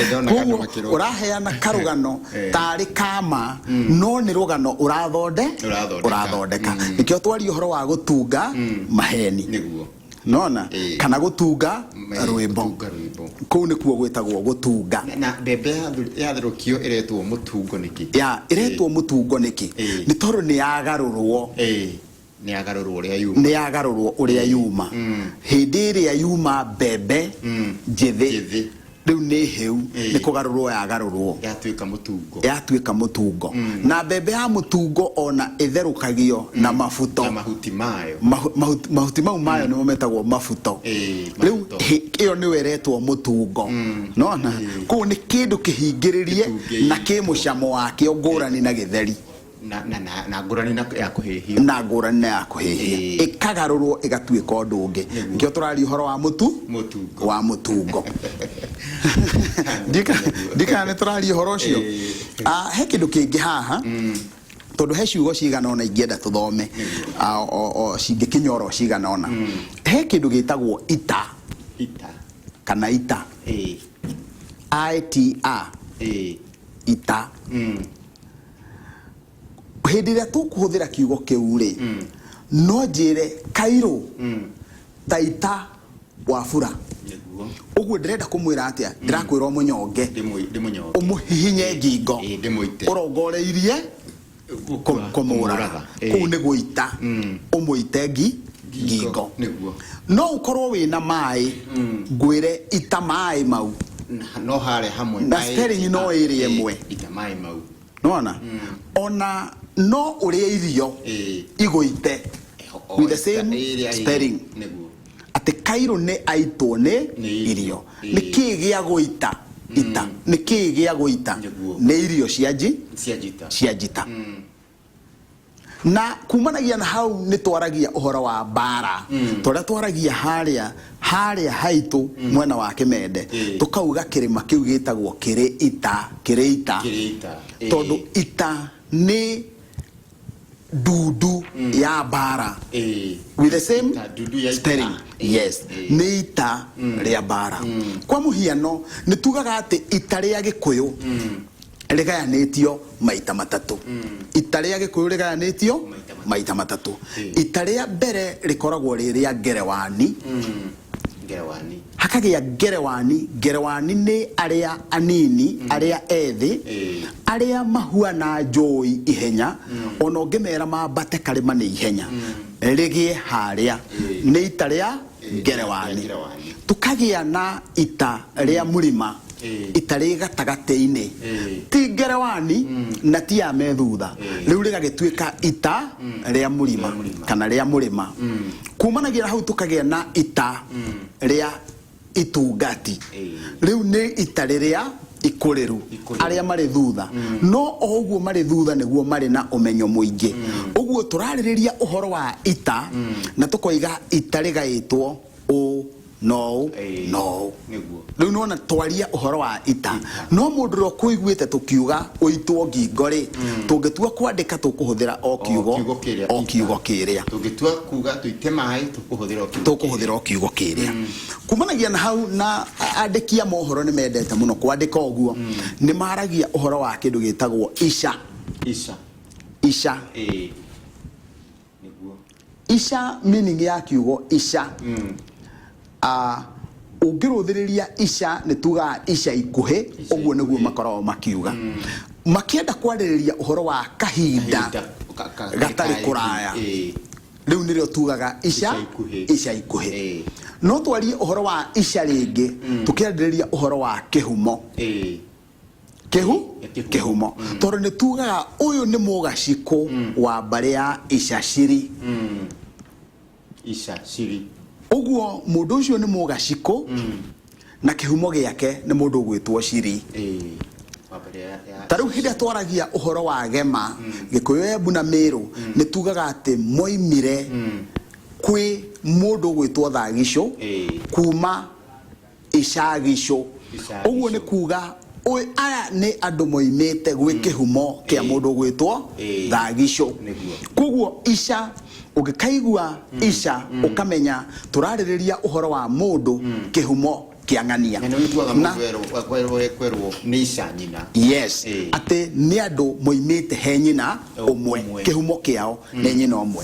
ndonaga andũ Koguo makĩrũga. Ũraheana karũgano tarĩ kama, no nĩ rũgano ũrathonde Ũrathondeka. Ũrathondeka. Nĩkĩo twaria ũhoro wa gũtunga maheni. Nĩguo. Nona Ĩĩ. kana gũtunga rwĩmbo. Gũtunga rwĩmbo. Kũu nĩkuo gwĩtagwo gũtunga. Na mbembe yatherũkio ĩretwo mũtungo nĩkĩ? Ya ĩretwo mũtungo nĩkĩ? Ĩĩ. Nĩ tondũ nĩ yagarũrwo. Ĩĩ, nĩ yagarũrwo ũrĩa yuma. Nĩ yagarũrwo ũrĩa yuma. Hĩndĩ ĩrĩa yuma mbembe njĩthĩ, Njĩthĩ. rĩu nĩ hĩu, Ĩĩ. nĩ kũgarũrwo yagarũrwo, yatuĩka mũtungo. Yatuĩka mũtungo. Na mbembe ya mũtungo ona ĩtherũkagio na mabuto. Na mahuti mayo. Mahuti mau mayo nĩmo metagwo mabuto. Rĩu Mabuto. Ĩyo nĩyo ĩretwo mũtungo. Nona kũu nĩ kĩndũ kĩhingĩrĩrie Kĩtungĩirwo. na kĩ mũcamo wakĩo ngũrani na gĩtheri. Na ngũrani na ya kũhĩhio. Na ngũrani na ya kũhĩhia. Ĩkagarũrwo ĩgatuĩka ũndũ ũngĩ. Nĩkĩo tũraria ũhoro wa mũtu Mũtungo. Wa mũtungo. Ndikana nĩ tũraria ũhoro ũcio. He kĩndũ kĩngĩ haha, tondũ he ciugo cigana ũna ingĩenda tũthome, o cingĩkinya oro cigana ũna. He kĩndũ gĩtagwo ita. Ita. Kana ita. ITA. Ita. Hĩndĩ ĩrĩa tũkũhũthĩra kiugo kĩu rĩ, no njĩre kairũ ta ita wabura. Ũguo ndĩrenda kũmwĩra atĩa? Ndĩrakwĩra ũmũnyonge. Ndĩmũnyonge. Ũmũhihinye ngingo. Ndĩmũite. Ũrongoreirie Gũkua, kũmũraga. Kũmũraga. Kũu nĩ gũita. Ũmũite ngingo. No ũkorwo wĩna maĩ, ngwĩre ita maĩ mau. No harĩa hamwe. Na Maĩ spelling no ĩrĩ ĩmwe. Ita maĩ mau. Nĩwona? Ona no ũrĩe irio igũite with the same spelling. Atĩ kairũ nĩ aitwo nĩ Nĩ irio. irio. Nĩ kĩĩ gĩa gũita ita? Nĩ kĩĩ gĩa gũita? Nĩ irio cia nji? Cia njita. Cia njita. Na kumanagia na hau nĩ twaragia ũhoro wa mbara. Tũrĩa twaragia harĩa haitũ mwena wa Kĩmende, tũkauga kĩrĩma kĩu gĩtagwo kĩrĩ ita, kĩrĩ ita. Kĩrĩ ita. Tondũ ita nĩ ndundu ya mbara. With the same Ita, ndundu ya ita. spelling. Yes. Nĩ ita rĩa mbara. Kwa mũhiano nĩ tugaga atĩ ita rĩa Gĩkũyũ rĩgayanĩtio maita matatũ. Ita rĩa Gĩkũyũ rĩgayanĩtio maita matatũ. Ita rĩa mbere rĩkoragwo rĩ rĩa ngerewani. Ngerewani. Hakagĩa ngerewani. Ngerewani nĩ arĩa anini, arĩa ethĩ, arĩa mahuana njũi ihenya, ona ũngĩmera mambate karĩma nĩ ihenya. Rĩgĩe harĩa. Nĩ ita rĩa ngerewani. Ngerewani. Tũkagĩa na ita rĩa mũrima. Ita rĩ gatagatĩ-inĩ. Ti ngerewani na ti ya me thutha. Rĩu rĩgagĩtuĩka ita rĩa mũrima Rĩa mũrima. kana rĩa mũrĩma. Kumanagia na hau tũkagĩa na ita rĩa itungati. Rĩu nĩ ita rĩrĩa ikũrĩru, Ikũrĩru. arĩa marĩ thutha. No o ũguo marĩ thutha nĩguo marĩ na ũmenyo mũingĩ. Ũguo tũrarĩrĩria ũhoro wa ita na tũkoiga ita rĩgaĩtwo ũ no ũ no ũ. Rĩu nĩwona twaria ũhoro wa ita. No mũndũ ũrĩa ũkũiguĩte tũkiuga ũitwo ngingo rĩ, tũngĩtua kwandĩka tũkũhũthĩra o kiugo, O kiugo kĩrĩa o ita. kiugo kĩrĩa. Tũngĩtua kuga tũite maĩ tũkũhũthĩra o kiugo Tũkũhũthĩra o kiugo kĩrĩa. Kumanagia na hau na andĩki a mohoro nĩ mendete mũno kwandĩka ũguo. Nĩ maragia ũhoro wa kĩndũ gĩtagwo ica. Ica. Ica. Nĩguo. Ica meaning ya kiugo ica. Ũngĩrũthĩrĩria ica nĩ tugaga ica ikuhĩ, Ica ũguo nĩguo ikuhĩ. makoragwo makiuga. Makĩenda kwarĩrĩria ũhoro wa kahinda Kahinda gatarĩ kũraya. Rĩu nĩrĩo tugaga ica Ica ikuhĩ. ica ikuhĩ. No twarie ũhoro wa ica rĩngĩ, tũkĩarĩrĩria ũhoro wa kĩhumo. Kĩhu? Kĩhumo. Kĩhumo. Tondũ nĩ tugaga ũyũ nĩ mũgacikũ wa mbarĩ ya Icaciri. Icaciri. Ũguo mũndũ ũcio nĩ mũgacikũ na kĩhumo gĩake nĩ mũndũ ũgwĩtwo Ciri. Wa mbere ya Ta rĩu hĩndĩ ĩrĩa twaragia ũhoro wa Gema, Gĩkũyũ, Embu na Mĩrũ, nĩ tugaga atĩ moimire kwĩ mũndũ ũgwĩtwo Thagicũ kuma Icagicũ. Icagicũ. Ũguo nĩ kuga aya nĩ andũ moimĩte gwĩ kĩhumo kĩa mũndũ ũgwĩtwo Thagicũ. Koguo ica, ũngĩkaigua ica, ũkamenya tũrarĩrĩria ũhoro wa mũndũ kĩhumo kĩake. Kĩa ng'ania. Na nĩ ũiguaga Na- mũndũ erwo kwerwo nĩ ica nyina. Yes. Atĩ nĩ andũ moimĩte he nyina ũmwe. Ũmwe. Kĩhumo kĩao nĩ nyina ũmwe.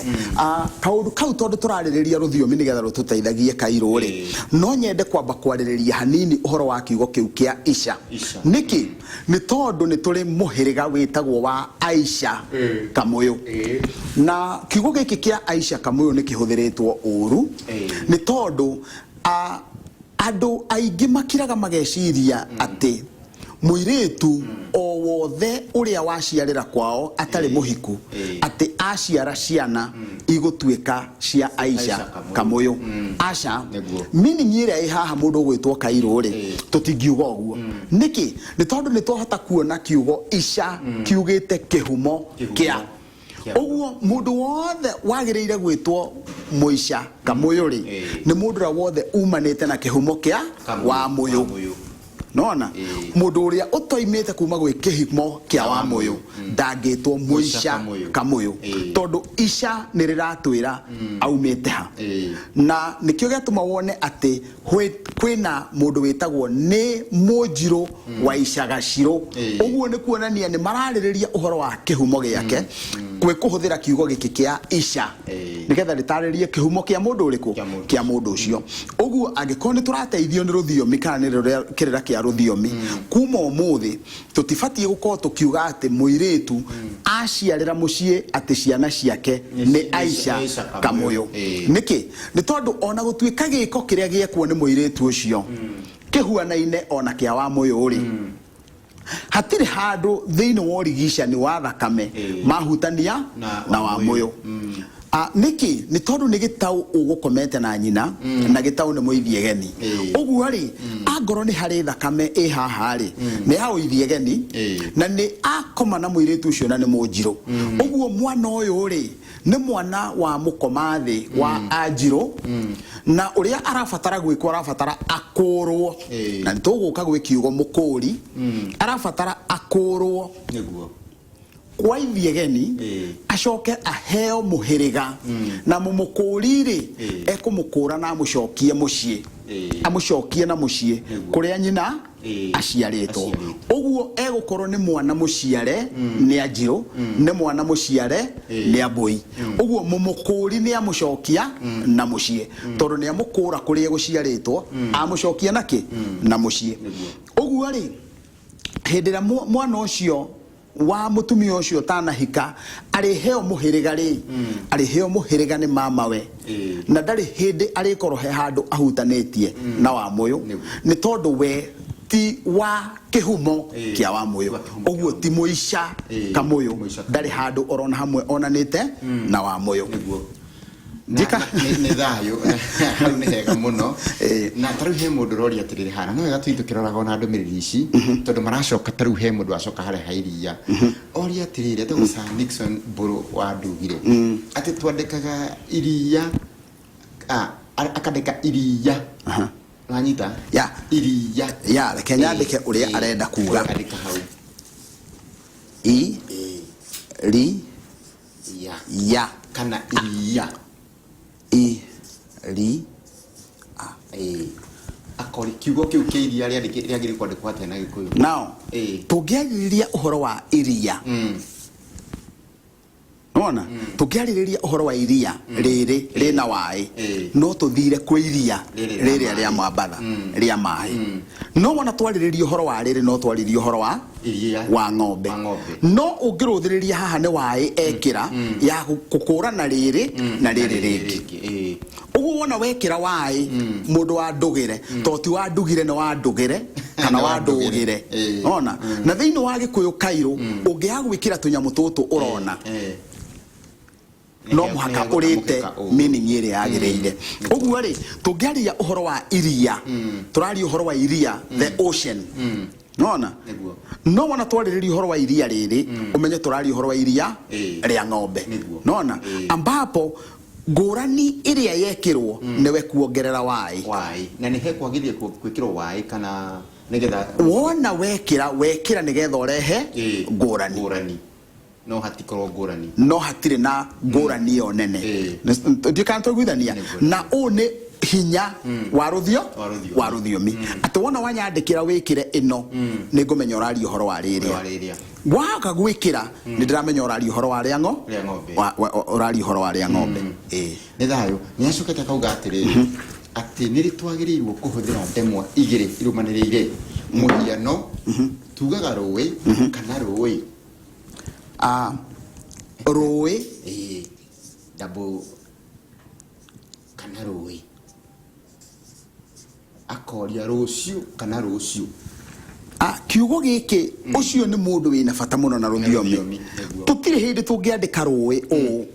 Kaũndũ kau, tondũ tũrarĩrĩria rũthiomi nĩgetha rũtũteithagie kairũ rĩ, no nyende kwamba kwarĩrĩria hanini ũhoro wa kiugo kĩu kĩa ica. Ica. Nĩkĩ? Nĩ tondũ nĩ tũrĩ mũhĩrĩga wĩtagwo wa Aisha Kamũyũ. Na kiugo gĩkĩ kĩa Aisha Kamũyũ nĩ kĩhũthĩrĩtwo ũru, nĩ tondũ andũ aingĩ makiraga mageciria atĩ mũirĩtu o wothe ũrĩa waciarĩra kwao atarĩ mũhiku, atĩ aciara ciana igũtuĩka cia Aisha Aisha Kamũyũ. Kamũyũ. Aca. Nĩguo. Meaning ĩrĩa ĩ haha, mũndũ ũgwĩtwo Kairũ rĩ, tũtingiuga ũguo. Nĩkĩ? Nĩ tondũ nĩ twahota kuona kiugo ica kiugĩte kĩhumo Kĩhumo kĩa. Kĩa. Ũguo mũndũ wothe wagĩrĩire gwĩtwo mũica Kamũyũ rĩ, nĩ mũndũ ũrĩa wothe umanĩte na kĩhumo kĩa Kamũyũ. wa mũyũ. Wamũyũ. Nona mũndũ ũrĩa ũtoimĩte kuma gwĩ kĩhumo kĩa wa mũyũ ndangĩtwo mũica Kamũyũ. Kamũyũ, tondũ ica nĩ rĩratwĩra aumĩte ha. Na nĩkĩo gĩatũma wone atĩ kwĩna mũndũ wĩtagwo nĩ mũnjirũ wa icagacirũ. Ũguo nĩ kuonania nĩ mararĩrĩria ũhoro wa kĩhumo gĩake gwĩ kũhũthĩra kiugo gĩkĩ kĩa ica, nĩgetha rĩtarĩrie kĩhumo kĩa mũndũ ũrĩkũ? Kĩa mũndũ. Kĩa mũndũ ũcio. Ũguo angĩkorwo nĩ tũrateithio nĩ rũthiomi kana nĩ rũrĩa kĩrĩra kĩa rũthiomi, kuma ũmũthĩ tũtibatiĩ gũkorwo tũkiuga atĩ mũirĩtu aciarĩra mũciĩ atĩ ciana ciake nĩ Aisha nĩ Aisha Kamũyũ. Kamũyũ. Nĩkĩ? Nĩ tondũ ona gũtuĩka gĩko kĩrĩa gĩekwo nĩ mũirĩtu ũcio kĩhuanaine ona kĩa wa mũyũ rĩ, hatirĩ handũ thĩinĩ wa ũrigicani wa thakame mahutania Na na wa mũyũ. Nĩkĩ? Nĩ tondũ nĩ gĩtaũ ũgũkomete na nyina, na gĩtaũ nĩ mũithiegeni. Ũguo rĩ, angorwo nĩ harĩ thakame ĩ haha rĩ, nĩ ya ũithiegeni. Na nĩ akoma na mũirĩtu ũcio na nĩ mũnjirũ. Ũguo mwana ũyũ rĩ, nĩ mwana wa mũkoma thĩ wa anjirũ, na ũrĩa arabatara gwĩkwo, arabatara akũrwo. Na nĩ tũgũka gwĩ kiugo mũkũri. Arabatara akũrwo kwa ithiegeni, acoke aheo mũhĩrĩga, na mũmũkũri rĩ, ekũmũkũra na amũcokie mũciĩ, amũcokie na mũciĩ kũrĩa nyina aciarĩtwo. Aciarĩtwo. Ũguo egũkorwo nĩ mwana mũciare nĩ anjirũ, nĩ mwana mũciare nĩ ambũi. Ũguo mũmũkũri nĩ amũcokia na mũciĩ, tondũ nĩ amũkũra kũrĩa egũciarĩtwo, amũcokia na kĩ? Na mũciĩ. Ũguo rĩ, hĩndĩ ĩrĩa mwana ũcio wa mũtumia ũcio ũtanahika arĩheo mũhĩrĩga rĩ, arĩheo mũhĩrĩga nĩ mamawe, na ndarĩ hĩndĩ arĩkorwo he handũ ahutanĩtie na wa mũyũ, nĩ tondũ we ti wa kĩhumo kĩa wa mũyũ. Wa kĩhumo. Ũguo ti mũica Kamũyũ. Mũica. Ndarĩ handũ orona hamwe onanĩte na wa mũyũ. Njĩka nĩ thayũ hau, nĩ hega mũno. Na tarĩu he mũndũ ũroria atĩrĩrĩ hana, no wega tũthiĩ tũkĩroraga ona ndũmĩrĩri ici, tondũ maracoka. Tarĩu he mũndũ wacoka harĩa ha iria, oria atĩrĩrĩ, etagwo Sir Nixon Mbũrũ wa Ndugire, atĩ twandĩkaga iria, akandĩka iria, wanyita? Ya. Iria. Ya, reke nyandĩke ũrĩa arenda kuga. Andĩka hau. I ri ya. Ya. Kana iria. I ri. Akori kiugo kĩu kĩa iria rĩagĩrĩire kwandĩkwo atĩa na Gĩkũyũ? Now, tũngĩarĩrĩria ũhoro wa iria, nona tũngĩarĩrĩria ũhoro wa iria rĩrĩ rĩna waĩ, no tũthire kwĩ iria rĩrĩ rĩa rĩrĩa maĩ. Rĩa Mwambatha rĩa maĩ. No wona twarĩrĩria ũhoro wa rĩrĩ, no twarĩrie ũhoro wa iria wa ng'ombe. Wa ng'ombe. No ũngĩrũthĩrĩria haha nĩ waĩ ekĩra ya gũkũrana rĩrĩ na rĩrĩ rĩngĩ. Ũguo wona wekĩra waĩ mũndũ wa ndũgĩre, to ti wa ndugire, nĩ wa ndũgĩre kana Nĩ wa wa ndũgĩre. ndũgĩre. Ona na thĩinĩ wa Gĩkũyũ kairũ, ũngĩaga gwĩkĩra tũnyamũ tũtũ ũrona, no mũhaka ũrĩte meaning ĩrĩa yagĩrĩire. Ũguo rĩ, tũngĩaria ũhoro wa iria, tũraria ũhoro wa iria, the ocean, nona. No wona twarĩrĩria ũhoro wa iria rĩrĩ, ũmenye tũraria ũhoro wa iria rĩa ng'ombe. Nona ambapo ngũrani ĩrĩa yekĩrwo nĩwe kuongerera waĩ. Waĩ na nĩ hekwagĩrĩire gwĩkĩrwo waĩ kana nĩgetha Wona wekĩra nĩgetha ũrehe ngũrani. Ngũrani, no hatikorwo ngũrani. No hatirĩ na ngũrani ĩyo nene. Ndiũ kana twaiguithania. Nĩguo. Na ũũ nĩ Hinya wa rũthio Wa rũthiomi. Wa rũthiomi, atĩ wona wanyandĩkĩra wĩkĩre ĩno, nĩ ngũmenya ũraria ũhoro wa wa rĩrĩa. Rĩrĩa. Waga gwĩkĩra, nĩ ndĩramenya ũraria ũhoro wa rĩa ngo Rĩa ng'ombe. Ũraria ũhoro wa rĩa ng'ombe, ĩĩ. Nĩ thayũ. Nĩ acokete akauga atĩrĩrĩ, atĩ nĩ rĩ twagĩrĩirwo kũhũthĩra ndemwa igĩrĩ irũmanĩrĩire? Mũhiano, tugaga rũĩ kana rũĩ? Ah, rũĩ. Ĩĩ, double kana rũĩ. Akoria rũciũ kana rũciũ? Ah, kiugo gĩkĩ, ũcio nĩ mũndũ wĩna bata mũno na rũthiomi. Rũthiomi, nĩguo. Tũtirĩ hĩndĩ tũngĩandĩka rũĩ ũũ.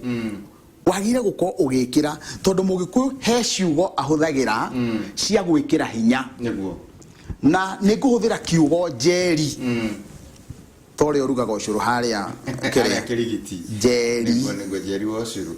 Wagĩrĩire gũkorwo ũgĩkĩra, tondũ Mũgĩkũyũ he ciugo ahũthagĩra cia gwĩkĩra hinya. Na nĩ ngũhũthĩra kiugo njeri, ta ũrĩa ũrugaga ũcũrũ harĩa. Harĩa. Kĩrĩa? Kĩrigiti. Njeri. Nĩguo, njeri wa ũcũrũ.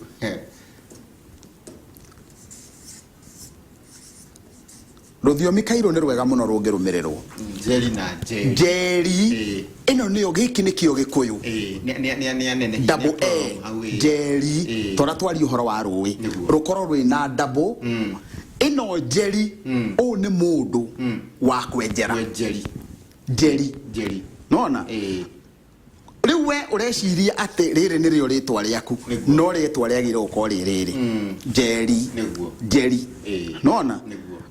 Rũthiomi kairũ nĩ rwega mũno rũngĩrũmĩrĩrwo. Njeri na njeri. Njeri. Ĩno nĩyo, gĩkĩ nĩkĩo Gĩkũyũ. Ĩĩ, nĩ anene. Double A, njeri. Tora twaria ũhoro wa rũĩ, rũkorwo rwĩna double ĩno, njeri. Ũũ nĩ mũndũ wa kwenjera. Njeri. Njeri. Njeri. Nona rĩu we ũreciria atĩ rĩrĩ nĩrĩo rĩtwa rĩaku. No rĩtwa rĩagĩrĩire gũkorwo rĩ rĩrĩ, njeri. Njeri. Nona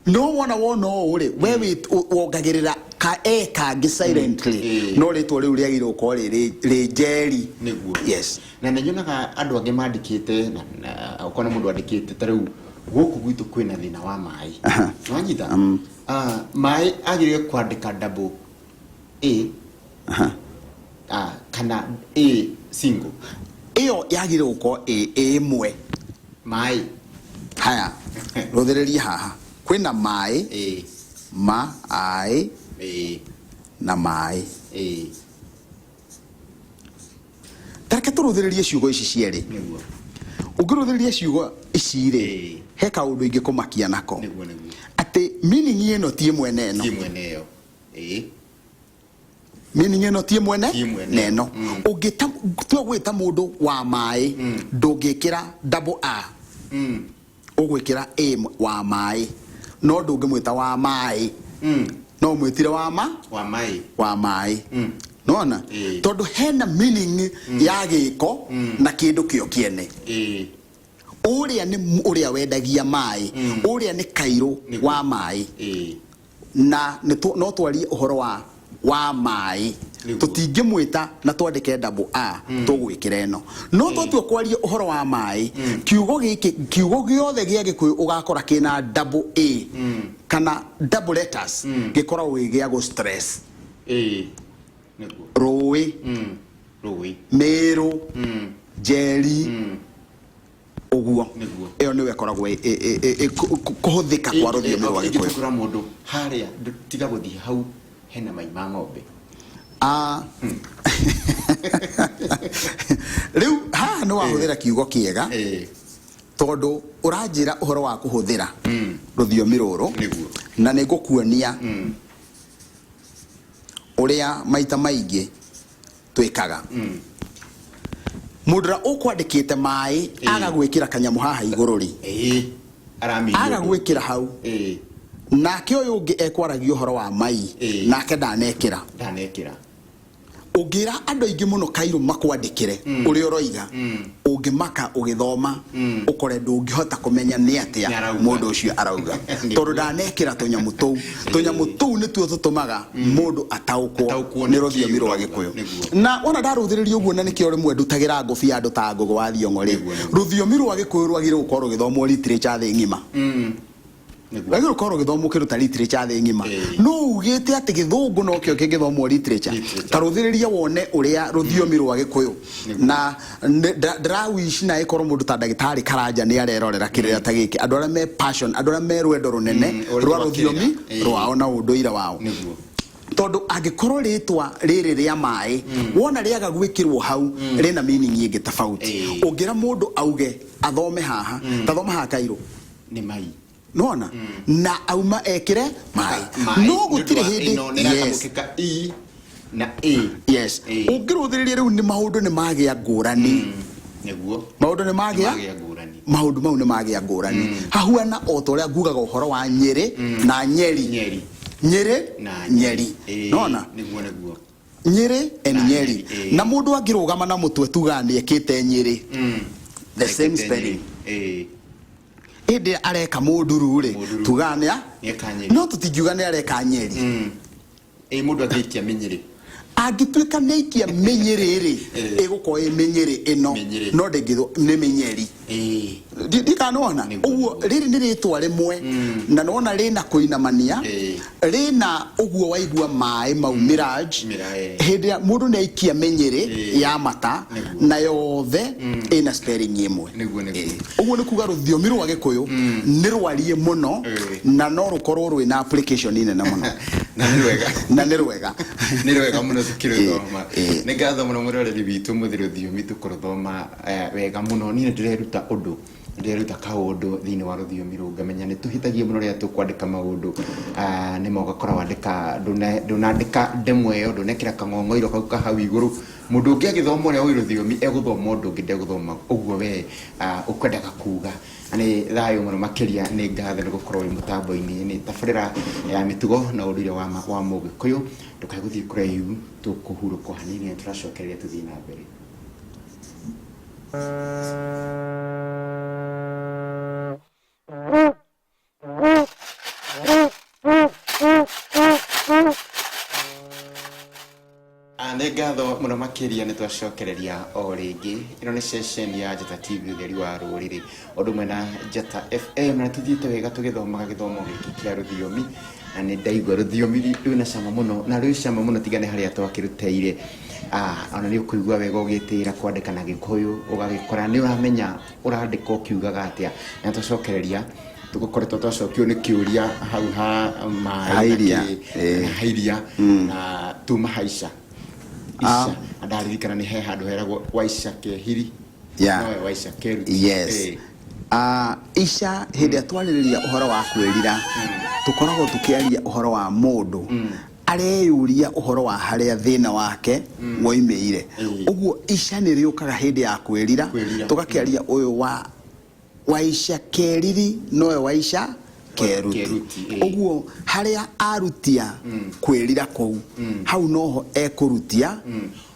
no wona ũũ rĩ, we wongagĩrĩra ka e kangĩ silently. No rĩtwa rĩu rĩagĩrĩire gũkorwo rĩ rĩ njeri. Yes. Na nĩ nyonaga andũ angĩ mandĩkĩte na ũkona mũndũ andĩkĩte ta rĩu gũkũ gwitũ kwĩna thĩna wa maĩ. Wanyita? Ah, maĩ agĩrĩire kwandĩka double A kana A single? Ĩyo yagĩrĩire gũkorwo ĩ ĩmwe. Maĩ. Haya, rũthĩrĩrie haha kwĩna maĩ. Ma aĩ na maĩ. Tareke tũrũthĩrĩrie ciugo ici cierĩ. Ũngĩrũthĩrĩria ciugo ici rĩ, he kaũndũ ingĩkũmakia nako, Nĩguo nĩguo. Atĩ meaning ĩno ti ĩmwe na ĩno. Ti ĩmwe na ĩyo. Meaning ĩno ti ĩmwe Ti ĩmwe na ĩno. Ũngĩta tua gwĩta mũndũ wa maĩ, ndũngĩkĩra double A. Ũgwĩkĩra A wa maĩ, no ndũngĩmwĩta wa maĩ. No ũmwĩtire wa ma Wa maĩ. Wa maĩ. Nona tondũ hena meaning ya gĩko na kĩndũ kĩo kĩene. Ũrĩa nĩ ũrĩa wendagia maĩ, ũrĩa nĩ kairũ wa maĩ. Na no twarie ũhoro wa maĩ. Tũtingĩmwĩta na twandĩke double A, tũgwĩkĩra ĩno. No twatua kwaria ũhoro wa maĩ, kiugo gĩkĩ, kiugo gĩothe gĩa Gĩkũyũ ũgakora kĩna double A kana double letters, gĩkoragwo gĩ gĩa gũ stress. Rũĩ, Rũĩ. Mĩrũ, njeri, ũguo. Ĩyo nĩyo ĩkoragwo kũhũthĩka kwa rũthiomi rwa Gĩkũyũ. Ingĩtukũra mũndũ harĩa, tiga gũthiĩ hau hena mai ma ng'ombe. Ah. Rĩu haha nĩ wahũthĩra kiugo kĩega, tondũ ũranjĩra ũhoro wa kũhũthĩra rũthiomi rũrũ. Na nĩ ngũkuonia ũrĩa maita maingĩ twĩkaga. Mũndũ ũrĩa ũkwandĩkĩte maĩ aga gwĩkĩra kanyamũ haha igũrũ rĩ, Aramini aga ũndũ. Gwĩkĩra hau, nake ũyũ ũngĩ ekwaragia ũhoro wa mai, nake ndanekĩra. Ndanekĩra. Ũngĩra andũ aingĩ mũno kairũ makwandĩkĩre ũrĩa ũroiga, ũngĩmaka ũgĩthoma ũkore ndũngĩhota kũmenya nĩ atĩa Nĩ arauga. Mũndũ ũcio arauga, tondũ ndanekĩra tũnyamũ tũu. Tũnyamũ tũu nĩtuo tũtũmaga mũndũ ataũkwo Ataũkwo nĩ nĩ rũthiomi kĩĩ rwa ũrauga. Gĩkũyũ. Na wona ndarũthĩrĩria ũguo, na nĩkĩo rĩmwe ndutagĩra ngũbia andũ ta Ngũgũ wa Thiong'o rĩ, rũthiomi rwa Gĩkũyũ rwagĩrĩirwo gũkorwo rũgĩthomwo literature thĩ ng'ima. Rwagĩrĩirwo gũkorwo rũgĩthomwo kĩndũ ta literature thĩ ng'ima. No ugĩte atĩ Gĩthũngũ nokĩo kĩngĩthomwo literature? Literature. Ta rũthĩrĩria wone ũrĩa rũthiomi rwa Gĩkũyũ, na ndĩrawici na ĩkorwo mũndũ ta ndagĩtarĩ Karanja nĩ arerorera kĩrĩra ta gĩkĩ, andũ arĩa me passion, andũ arĩa me rwendo rũnene ũrĩa rwa rwa rũthiomi kĩrĩra. Rwao na ũndũire wao. Tondũ angĩkorwo rĩtwa rĩrĩ rĩa maĩ, wona rĩaga gwĩkĩrwo hau, rĩna meaning ĩngĩ tofauti. Ũngĩra mũndũ auge athome haha, tathoma haha kairũ. Nĩ mai. Nona na auma ekĩre maĩ. Maĩ. No gũtirĩ Nĩ ũndũ wa hĩndĩ. ĩno nĩ ĩratamũkĩka I na A. Yes. Ũngĩrũthĩrĩria rĩu nĩ maũndũ nĩ magĩa ngũrani. Maũndũ nĩ magĩa Magĩa ngũrani. Maũndũ mau nĩ magĩa ngũrani, hahuana o ta ũrĩa ngugaga ũhoro wa Nyĩrĩ na Nyeri. Nyeri. Nyĩrĩ Na Nyeri. Nona Nĩguo, nĩguo. Nyĩrĩ and Na Nyeri. Nyeri, ĩĩ. Na mũndũ angĩrũgama na mũtwe tugaga nĩ ekĩte Nyĩrĩ, the same Ekĩte spelling. Nyeri. Ĩĩ. Ĩndĩ areka mũnduru rĩ, Mũnduru. tugaga nĩ Nĩeka Nyeri. No tũtingiuga nĩ areka Nyeri. Ĩĩ, mũndũ angĩikia mĩnyĩrĩ. Angĩtuĩka nĩ aikia mĩnyĩrĩ rĩ, ĩgũkorwo ĩ mĩnyĩrĩ ĩno. Mĩnyĩrĩ. No ndĩngĩthwo nĩ mĩnyeri. Ndikanona Nĩguo, ũguo. Nĩguo. Rĩrĩ nĩ rĩtwa rĩmwe na nona rĩna kũinamania, rĩna ũguo waigua maĩ mau mirage. Mirage. Hĩndĩ ĩrĩa mũndũ nĩ aikia mĩnyĩrĩ ya mata, na yothe ĩna spelling ĩmwe. Nĩguo, nĩguo. Ũguo nĩ kuga rũthiomi rwa Gĩkũyũ nĩ rwarie mũno na no rũkorwo rwĩna application nene mũno. Na nĩ rwega. Na nĩ rwega. Nĩ rwega mũno tukĩrũthoma. Ĩĩ. Nĩ ngatho mũno mwĩroreri witũ mũthĩ, rũthiomi tũkũrũthoma wega mũno. Niĩ nĩ ndĩreruta ũndũ, ndĩreruta kaũndũ thĩinĩ wa rũthiomi rũu, ngamenya nĩ tũhĩtagia mũno rĩrĩa tũkwandĩka maũndũ. Nĩma ũgakora wandĩka ndũnandĩka ndemwa ĩyo, ndũnekĩra kang'ong'oiro kau ka hau igũrũ. Mũndũ ũngĩ agĩthoma ũrĩa ũĩ rũthiomi egũthoma ũndũ ũngĩ, ndegũthoma ũguo we ũkwendaga kuga. Na nĩ thayũ mũno makĩria, nĩ ngatho nĩ gũkorwo wĩ mũtambo-inĩ. Nĩ tabarĩra ya mĩtugo na ũndũire wa Mũgĩkũyũ. Ndũkae gũthiĩ kũraihu, tũkũhurũka hanini na tũracokereria tũthiĩ na mbere. Nĩ ngatho mũno makĩria, nĩ twacokereria o rĩngĩ. Ĩno nĩ ceceni ya Njata TV, ũtheri wa rũrĩrĩ, ũndũ ũmwe na Njata FM, na tũthiĩte wega tũgĩthomaga gĩthomo gĩkĩ kĩa rũthiomi, na nĩ ndaigua rũthiomi rwĩna cama mũno na rwĩ cama mũno, tiga nĩ harĩa twakĩrutĩire. Ona nĩ ũkũigua wega ũgĩtĩĩra kwandĩka na Gĩkũyũ, ũgagĩkora nĩ ũramenya ũrandĩka ũkiugaga atĩa. Na twacokereria tũgũkoretwo twacokio nĩ kĩũria hau ha maĩ Ha na iria, kĩ- ĩĩ. na ha iria na tuma haica ica, na ndaririkana nĩ he handũ heragwo waica kehiri. Nowe waica keruti. Yes. Ica hĩndĩ ĩrĩa twarĩrĩria ũhoro wa kwĩrira, tũkoragwo tũkĩaria ũhoro wa mũndũ areyũria ũhoro wa harĩa thĩna wake woimĩire. Ũguo ica nĩ rĩũkaga hĩndĩ ya kwĩrira. Kwĩrira. Tũgakĩaria ũyũ wa waica keriri nowe waica keruti. Keruti, ĩĩ. Ũguo harĩa arutia kwĩrira kũu, hau noho ekũrutia.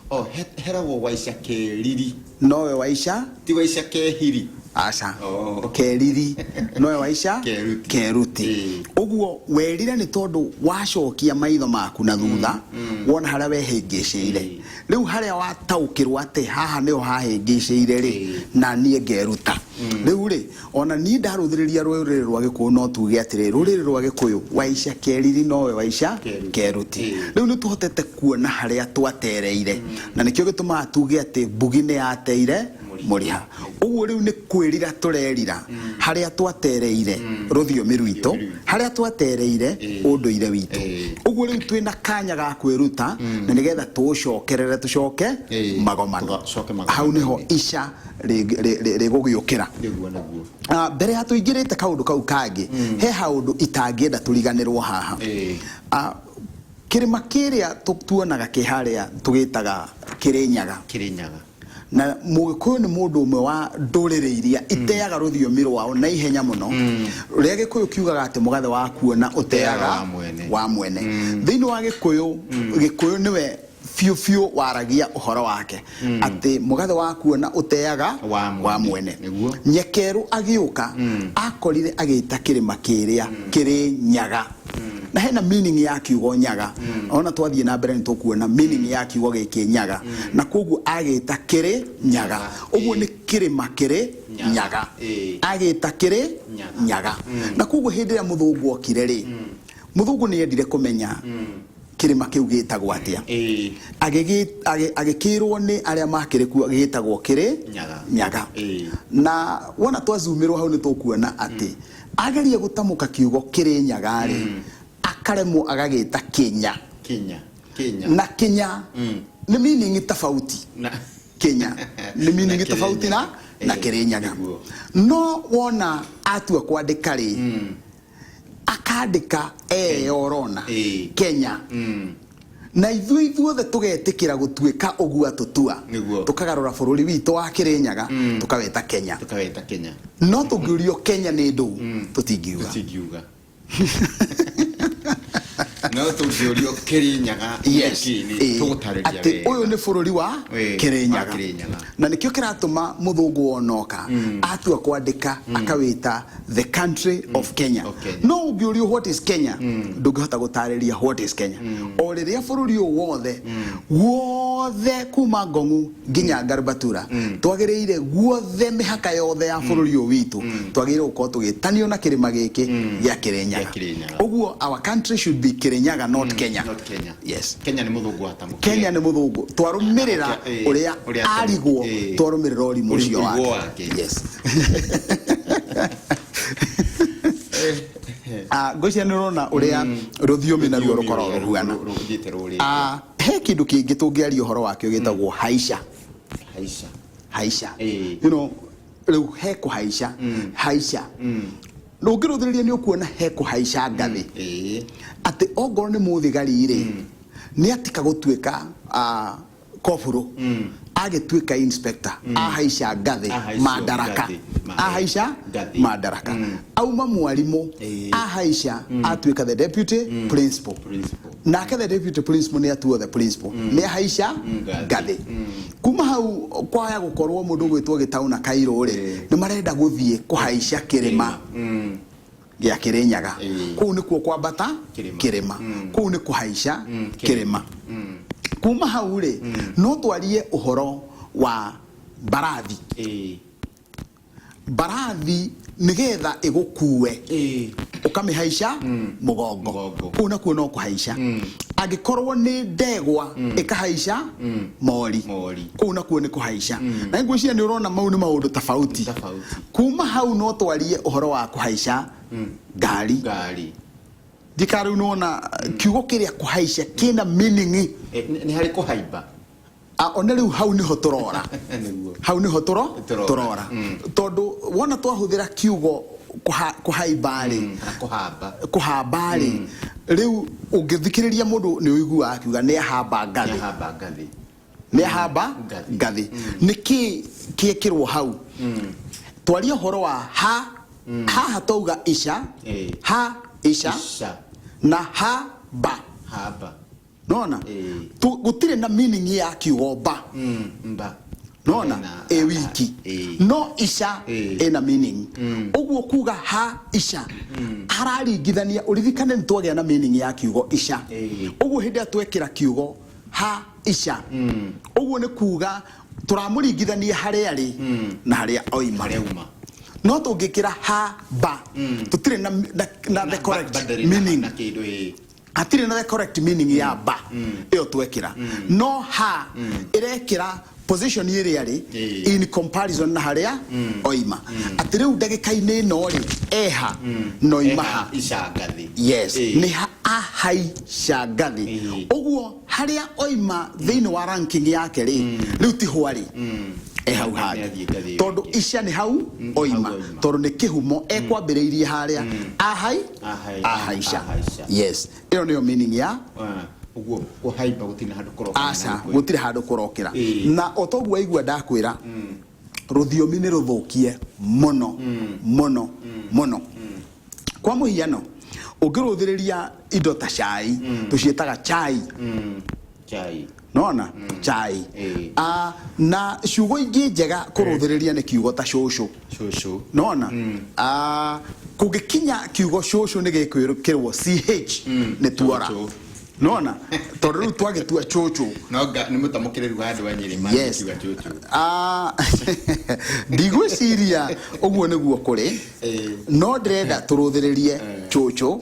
Oh, heragwo waica keriri. Nowe waica. Ti waica kehiri. Aca. Oh. Keriri nowe waica. Keruti. Keruti. Ũguo werire nĩ tondũ wacokia maitho maku na thutha, wona harĩa wehĩngĩcĩire. Rĩu harĩa wataũkĩrwo atĩ haha nĩho hahĩngĩcĩire rĩ, na niĩ ngeruta rĩu rĩ, ona niĩ ndarũthĩrĩria rũrĩrĩ rwa Gĩkũyũ, no tuge atĩrĩ, rũrĩrĩ rwa Gĩkũyũ waica keriri nowe waica Keruti. keruti. Ĩĩ. Rĩu nĩ tũhotete kuona harĩa twatereire, na nĩkĩo gĩtũmaga tuge atĩ mbugi nĩ yateire mũriha. Ũguo rĩu nĩ kwĩrira tũrerira harĩa twatereire rũthiomi rwitũ, Rũthiomi rwitũ. Harĩa twatereire ũndũire witũ. Ũguo rĩu twĩna kanya ga kwĩruta na nĩgetha tũũcokerere, tũcoke magomano. Tũgacoke magomano. Hau nĩho ica rĩgũgĩũkĩra. Nĩguo, nĩguo. Mbere ya tũingĩrĩte kaũndũ kau kangĩ, he haũndũ itangĩenda tũriganĩrwo haha. Kĩrĩma kĩrĩa tuonaga kĩ harĩa tũgĩtaga Kĩrĩnyaga. Kĩrĩnyaga. Na Mũgĩkũyũ nĩ mũndũ ũmwe wa ndũrĩrĩ iria iteaga rũthiomi rwao na ihenya mũno, rũrĩa Gĩkũyũ kiugaga atĩ mũgathe wa kuona ũteaga wa mwene. Wa mwene. Thĩinĩ wa Gĩkũyũ, Gĩkũyũ nĩwe biũ biũ waragia ũhoro wake atĩ mũgathe wa kuona ũteaga Wa mwene. Wa mwene. Nĩguo. Nyekerũ agĩũka akorire agĩta kĩrĩma kĩrĩa kĩrĩ nyaga, na hena meaning ya kiugo nyaga. Ona twathiĩ na mbere nĩ tũkuona meaning ya kiugo gĩkĩ nyaga, na koguo agĩta kĩrĩ nyaga, ũguo nĩ kĩrĩma kĩrĩ Nyaga. nyaga. Agĩta kĩrĩ Nyaga. nyaga. Na koguo hĩndĩ ĩrĩa mũthũngũ okire rĩ, mũthũngũ nĩ endire kũmenya kĩrĩma kĩu gĩtagwo atĩa. Agĩkĩrwo nĩ arĩa makĩrĩ kuo gĩtagwo kĩrĩ Nyaga. Nyaga. Na wona twazumĩrwo hau nĩ tũkuona atĩ ageria gũtamũka kiugo kĩrĩ nyaga rĩ, akaremwo, agagĩta kĩnya. Kinya, Kinya. Na kĩnya nĩ meaning tofauti. Na Kĩnya nĩ meaning Na tofauti na Kĩrĩnyaga. na Kĩrĩnyaga. No wona atua kwandĩka rĩ, akandĩka eyo ũrona Kenya. Na ithuĩ ithuothe tũgetĩkĩra gũtuĩka ũguo atũtua. Nĩguo. Tũkagarũra bũrũri witũ wa Kĩrĩnyaga tũkawĩta Kenya. Tũkawĩta Kenya. No tũngĩũrio Kenya nĩ ndũ, tũtingiuga. Tũtingiuga. No tũngĩũrio Kĩrĩnyaga Yes. nĩkĩ nĩ tũgũtarĩria Atĩ wega. ũyũ nĩ bũrũri wa Wa Kĩrĩnyaga. Kĩrĩnyaga. Na nĩkĩo kĩratũma mũthũngũ wonoka atua kwandĩka akawĩta the country of Kenya. Of Kenya. No ũngĩũrio what is Kenya, ndũngĩhota gũtarĩria what is Kenya. O rĩrĩa bũrũri ũyũ wothe wothe kuma Ngong'u nginya Garbatura, twagĩrĩire guothe mĩhaka yothe ya bũrũri ũyũ witũ twagĩrĩire gũkorwo tũgĩtanio na kĩrĩma gĩkĩ gĩa Kĩrĩnyaga. Gĩa Kĩrĩnyaga. Ũguo our country should be Kĩrĩnyaga, not Kenya. Not Kenya. Yes. Kenya nĩ mũthũngũ watamũkire. Kenya nĩ mũthũngũ, twarũmĩrĩra ũrĩa ũrĩa arigwo, twarũmĩrĩra ũrimũ ũcio Ũrigwo wake. wake. Yes. Ah, ngwĩciria nĩ ũrona ũrĩa rũthiomi naruo rũkoragwo rũhuana. Rũthiĩte rũrĩte. Ah, he kĩndũ kĩngĩ tũngĩaria ũhoro wakĩo gĩtagwo haica. Haica. Haica. Rĩu he kũhaica, haica ũngĩrũthĩrĩria nĩ ũkuona he kũhaica ngathĩ, atĩ ongorwo nĩ mũthigari rĩ, nĩ atika gũtuĩka koburo, agĩtuĩka inspector, ahaica ngathĩ. Ahaica Madaraka. ngathĩ. Ahaica Ngathĩ. madaraka. Auma mwarimũ, ahaica atuĩka the deputy principal. Principal. Nake the deputy principal nĩ atuo the principal, nĩ ahaica ngathĩ. Ngathĩ. Kuma hau kwaya gũkorwo mũndũ ũgwĩtwo Gĩtaũ na Kairũ rĩ, nĩ marenda gũthiĩ kũhaica kĩrĩma gĩa Kĩrĩnyaga. Kũu nĩkuo kwambata Kĩrĩma. Kĩrĩma. Kũu nĩ kũhaica kĩrĩma. Kuma hau rĩ, no twarie ũhoro wa mbarathi. Mbarathi nĩgetha ĩgũkue ũkamĩhaica mũgongo. Mũgongo. Kũu nakuo no kũhaica. Angĩkorwo nĩ ndegwa, ĩkahaica mori. Mori. Kũu nakuo nĩ kũhaica. Na ngwĩciria nĩ ũrona mau nĩ maũndũ tofauti. Tofauti. Kuma hau no twarie ũhoro wa kũhaica ngari. Ngari. Ndika rĩu nĩwona kiugo kĩrĩa kũhaica kĩna meaning. Nĩ harĩ kũhaimba. Ah, one rĩu hau nĩho tũrora. Nĩguo. Hau nĩho tũro Tũrora. Tũrora, tondũ wona twahũthĩra kiugo kũhaimba rĩ, Kana kũhamba. Kũhamba rĩ, rĩu ũngĩthikĩrĩria mũndũ nĩ ũiguaga akiuga nĩ ahamba ngathĩ. Nĩ ahamba ngathĩ. Nĩ ahamba Ngathĩ. ngathĩ. Nĩ kĩ kĩekĩrwo hau? Twarie ũhoro wa ha haha twauga ica, ha ica, Ica. na ha ba. Hamba. Nona gũtirĩ na meaning ya kiugo ba. Mba. Nona Ĩna- ĩ wiki, no ica ĩna meaning. Ũguo kuga ha ica hararingithania, ũririkane nĩ twagĩa na meaning ya kiugo ica. Ũguo hĩndĩ ĩrĩa twekĩra kiugo ha ica, ũguo nĩ kuga tũramũringithania harĩa arĩ na harĩa oima. Harĩa uma. No tũngĩkĩra ha ba, tũtirĩ na the correct Ba ndĩrĩ meaning. na kĩndũ Hatirĩ na the correct meaning ya ba ĩyo twekĩra, no ha ĩrekĩra position ĩrĩa rĩ in comparison na harĩa oima, atĩ rĩu ndagĩka-inĩ ĩno rĩ, eha no ima ha. Ica ngathĩ. Yes. Nĩ ahaica ngathĩ. Ũguo harĩa oima thĩinĩ wa ranking yake rĩ, rĩu ti hwarĩ e hau hangĩ. Nĩathiĩ ngathĩ ĩyo Tondũ ĩngĩ. ica nĩ hau oima. Hau oima. Tondũ nĩ kĩhumo ekwambĩrĩirie harĩa ahai ahaica. Ahaica. Yes, ĩyo nĩyo meaning ya Ah, ũguo kũhaimba gũtirĩ na handũ kũroka. Aca, gũtirĩ handũ kũrokĩra. Na o toguo waigua ndakwĩra, rũthiomi nĩ rũthũkie mũno mũno mũno. Kwa mũhiano, ũngĩrũthĩrĩria indo ta cai, tũciĩtaga chai. Chai. Nona chai. Ah, na ciugo ingĩ njega kũrũthĩrĩria nĩ kiugo ta cũcũ. Cũcũ. Nona. Ah, kũngĩkinya kiugo cũcũ nĩ gĩkwĩkĩrwo ch nĩ tuora. Cũcũ. Nona tondũ rĩu twagĩtua cũcũ. No nĩ mũtamũkĩre rĩu handũ wa Nyĩrĩ Yes. kiuga cũcũ. Ah, ndigwĩciria ũguo nĩguo kũrĩ, no ndĩrenda tũrũthĩrĩrie cũcũ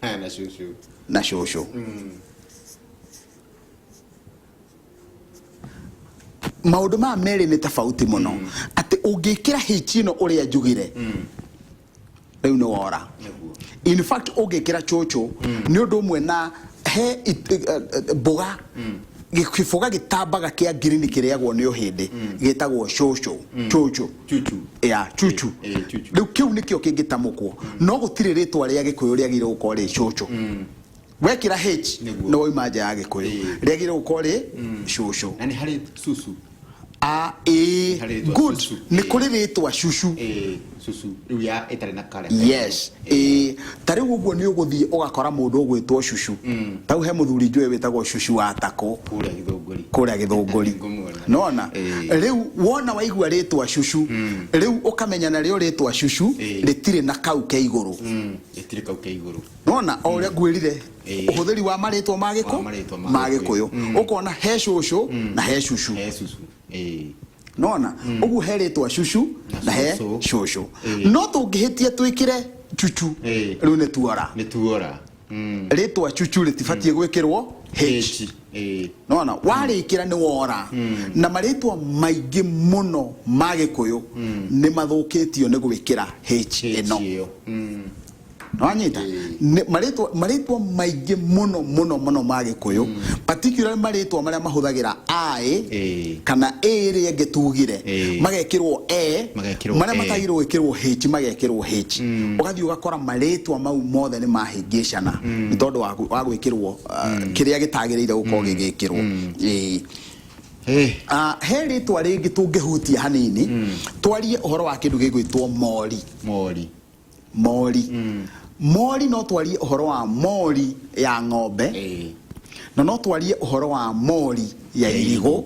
Haya, na cũcũ. Na cũcũ. Maũndũ maya merĩ nĩ tofauti mũno, atĩ ũngĩkĩra h ĩno ũrĩa njugire rĩu nĩ wora. Nĩguo. In fact, ũngĩkĩra cũcũ nĩ ũndũ ũmwe na he mboga, kĩboga gĩtambaga kĩa ngirini kĩrĩagwo nĩ ũhĩndĩ gĩtagwo cũcũ, cũcũ. Chuchu. Ya chuchu. Chuchu. Rĩu kĩu nĩkĩo kĩngĩtamũkwo, no gũtirĩ rĩtwa rĩa Gĩkũyũ rĩagĩrĩirwo gũkorwo rĩ cũcũ. Wekĩra H Nĩguo. nĩ wauma nja ya Gĩkũyũ. Rĩagĩrĩire gũkorwo rĩ cũcũ. Na nĩ harĩ cucu. A ĩ. Harĩ rĩtwa Good. cucu. Nĩ kũrĩ rĩtwa cucu. Cucu rĩu ya ĩtarĩ na kare. Yes, ĩ ta rĩu ũguo nĩ ũgũthiĩ ũgakora mũndũ ũgwĩtwo cucu. Ta rĩu he mũthuri njũĩ wĩtagwo cucu wa takũ. Kũrĩa Gĩthũngũri. Kũrĩa Gĩthũngũri. Nĩngũmuona. Nona rĩu wona waigua rĩtwa cucu, rĩu ũkamenya narĩo rĩtwa cucu rĩtirĩ na kau ke igũrũ. Ĩtirĩ kau ke igũrũ. Nona o ũrĩa ngwĩrire, ũhũthĩri wa marĩtwa ma gĩkũ Wa marĩtwa ma ma Gĩkũyũ. Gĩkũyũ, ũkona he cũcũ na he cucu. He cucu. Nona ũguo he rĩtwa cucu Na na he cũcũ. cũcũ. No tũngĩhĩtia twĩkĩre cucu, rĩu nĩ tuora. Nĩ tuora. Rĩtwa cucu rĩtibatiĩ gwĩkĩrwo H. H. Nona warĩkĩra nĩ wora, na marĩtwa maingĩ mũno ma Gĩkũyũ nĩ mathũkĩtio nĩ gwĩkĩra H ĩno. Ĩyo. Nĩwanyita? Marĩtwa maingĩ mũno mũno mũno ma Gĩkũyũ, particularly marĩtwa marĩa mahũthagĩra I kana A ĩrĩa ĩngĩ tugire, magekĩrwo E, Magekĩrwo marĩa E. matagĩrĩirwo gwĩkĩrwo H magekĩrwo H. Ũgathiĩ ũgakora marĩtwa mau mothe nĩ mahĩngĩcana nĩ tondũ wa gwĩkĩrwo kĩrĩa gĩtagĩrĩire gũkorwo gĩgĩkĩrwo. He rĩtwa rĩngĩ tũngĩhutia hanini, twarie ũhoro wa kĩndũ gĩgwĩtwo mori. Mori. Mori. Mori, no twarie ũhoro wa mori ya ng'ombe, na no twarie ũhoro wa mori ya irigũ.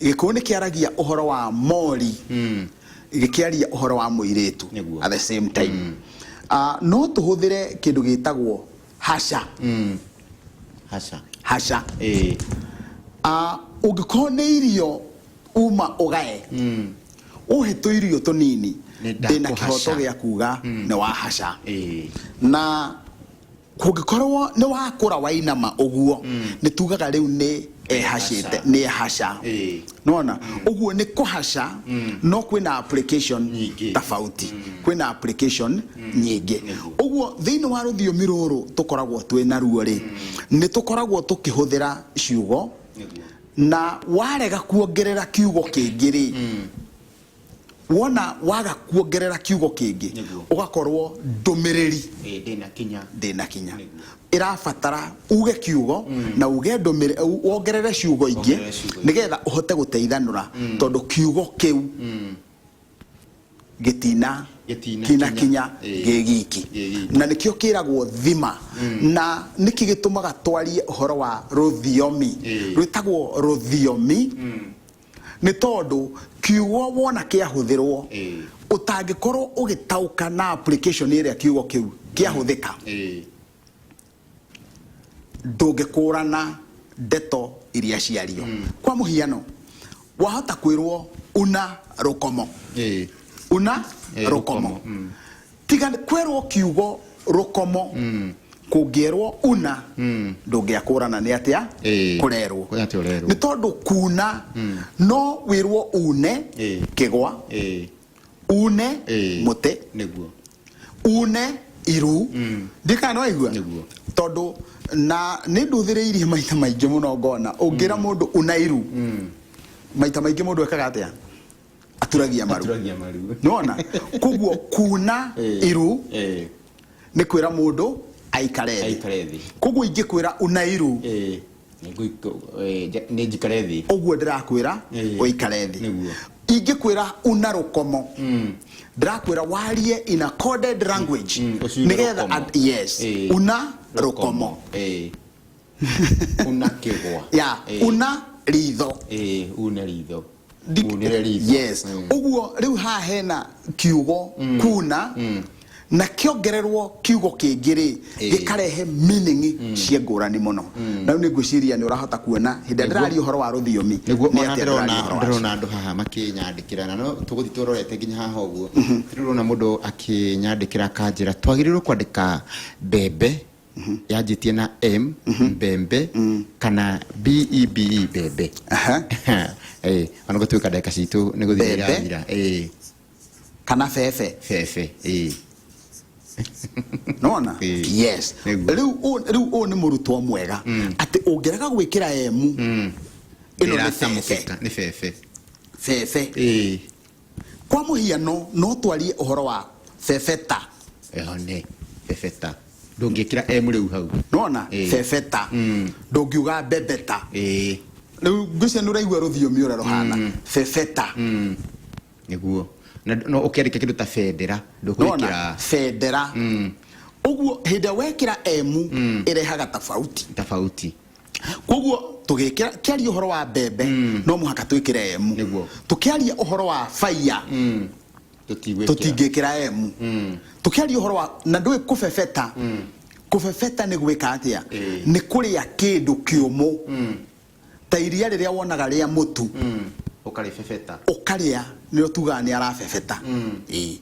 Gĩkũyũ nĩ kĩaragia ũhoro wa mori gĩkĩaria ũhoro wa mũirĩtu at the same time. No tũhũthĩre kĩndũ gĩtagwo haca. Haca. Haca. Ũngĩkorwo nĩ irio uma ũgae, ũhe tũirio tũnini, Nĩ ndĩna ndakũhaca. kĩhoto gĩa kuga nĩ wahaca. Na kũngĩkorwo nĩ wakũra wainama ũguo, nĩ tugaga rĩu nĩ ehacĩte, nĩ ehaca. Nona ũguo nĩ kũhaca, no kwĩna application Nyingĩ. tofauti, kwĩna application nyingĩ. Ũguo thĩinĩ wa rũthiomi rũrũ tũkoragwo twĩ naruo rĩ, nĩ tũkoragwo tũkĩhũthĩra ciugo, na warega kuongerera kiugo kĩngĩ rĩ, wona waga kuongerera kiugo kĩngĩ, ũgakorwo ndũmĩrĩri Ndĩna kinya. Ndĩna kinya. Ĩrabatara uge kiugo na uge ndũmĩrĩri, wongerere ciugo ingĩ Wongerere ciugo ingĩ. nĩgetha ũhote gũteithanũra, tondũ kiugo kĩu gĩtina Gĩtina kina kinya. Kinya gĩ giki. Gĩ giki. Na nĩkĩo kĩragwo thima, na nĩkĩ gĩtũmaga twarie ũhoro wa rũthiomi rwĩtagwo rũthiomi nĩ tondũ kiugo wona kĩahũthĩrwo, ũtangĩkorwo ũgĩtaũka na application ĩrĩa kiugo kĩu kĩahũthĩka, ndũngĩkũrana ndeto iria ciario. Kwa mũhiano, wahota kwĩrwo una rũkomo. Una rũkomo. Rũkomo. Tiga kwĩrwo kiugo rũkomo, kũngĩerwo una, ndũngĩakũrana nĩ atĩa kũrerwo. Nĩ atĩa ũrerwo. Nĩ tondũ kuna no wĩrwo une kĩgwa, une mũtĩ, une iru, ndikana nĩ waigua. Tondũ na nĩ nduthĩrĩirie maita maingĩ mũno, ngona ũngĩra mũndũ una iru, maita maingĩ mũndũ ekaga atĩa? Aturagia maru. Aturagia maru. Nĩwona? Koguo kuna iru nĩ kwĩra mũndũ aikare thĩ. Aikare thĩ. Koguo ingĩkwĩra una iru, Nĩ njikare thĩ. Ũguo ndĩrakwĩra ũikare thĩ. Ingĩkwĩra una rũkomo, ndĩrakwĩra warie in a coded language Ũciuge nĩgetha rũkomo. Yes, una rũkomo. Una kĩgwa. Ya una ritho. Une ritho. Unĩre ritho. Yes. Ũguo rĩu haha hena kiugo kuna, na kĩongererwo kiugo kĩngĩ rĩ, gĩkarehe meaning cia ngũrani mũno. Na rĩu nĩ ngwĩciria nĩ ũrahota kuona hĩndĩ ĩrĩa ndĩraria ũhoro wa rũthiomi nĩ Ona atĩa ndĩrona ndĩraria ũhoro wacio. Ndĩrona andũ haha makĩnyandĩkĩra, na no tũgũthiĩ tũrorete nginya haha ũguo. Ndĩrona mũndũ akĩnyandĩkĩra akanjĩra twagĩrĩirwo kwandĩka mbembe yanjĩtie na M, mbembe, kana B E B E, mbembe. Ona gũtuĩka ndagĩka citũ nĩ gũthiĩ Mbembe. irathira. Kana bebe. Bebe. Nona? Yes. Rĩu ũyũ nĩ mũrutwo mwega atĩ ũngĩrega gwĩkĩra M, ĩno nĩ bebe. Ĩratamũkĩka nĩ bebe. Bebe. Kwa mũhiano, no twarie ũhoro wa bebeta. Ĩho nĩ bebeta, ndũngĩkĩra M rĩu hau. Nona? Nona bebeta, ndũngiuga bebeta. Rĩu ngwĩciria nĩ ũraigua rũthiomi ũrĩa rũhana, bebeta. Nĩguo. Na no ũkĩandĩka kĩndũ ta bendera, nona ndũgwĩkĩra bendera ũguo. Hĩndĩ ĩrĩa wekĩra m, ĩrehaga tofauti. Tofauti. Koguo tũgĩkĩra kĩaria ũhoro wa mbembe, no mũhaka twĩkĩre m. Tũkĩaria ũhoro wa fire, tũtigwĩkĩra. Tũtingĩkĩra m. Tũkĩaria ũhoro wa na ndũĩ kũbebeta. Kũbebeta nĩ gwĩka atĩa? Nĩ kũrĩa kĩndũ kĩũmũ, ta iria rĩrĩa wonaga rĩa mũtu. Ũkarĩbebeta. Ũkarĩa, nĩrĩo tugaga nĩ arabebeta. Ĩĩ.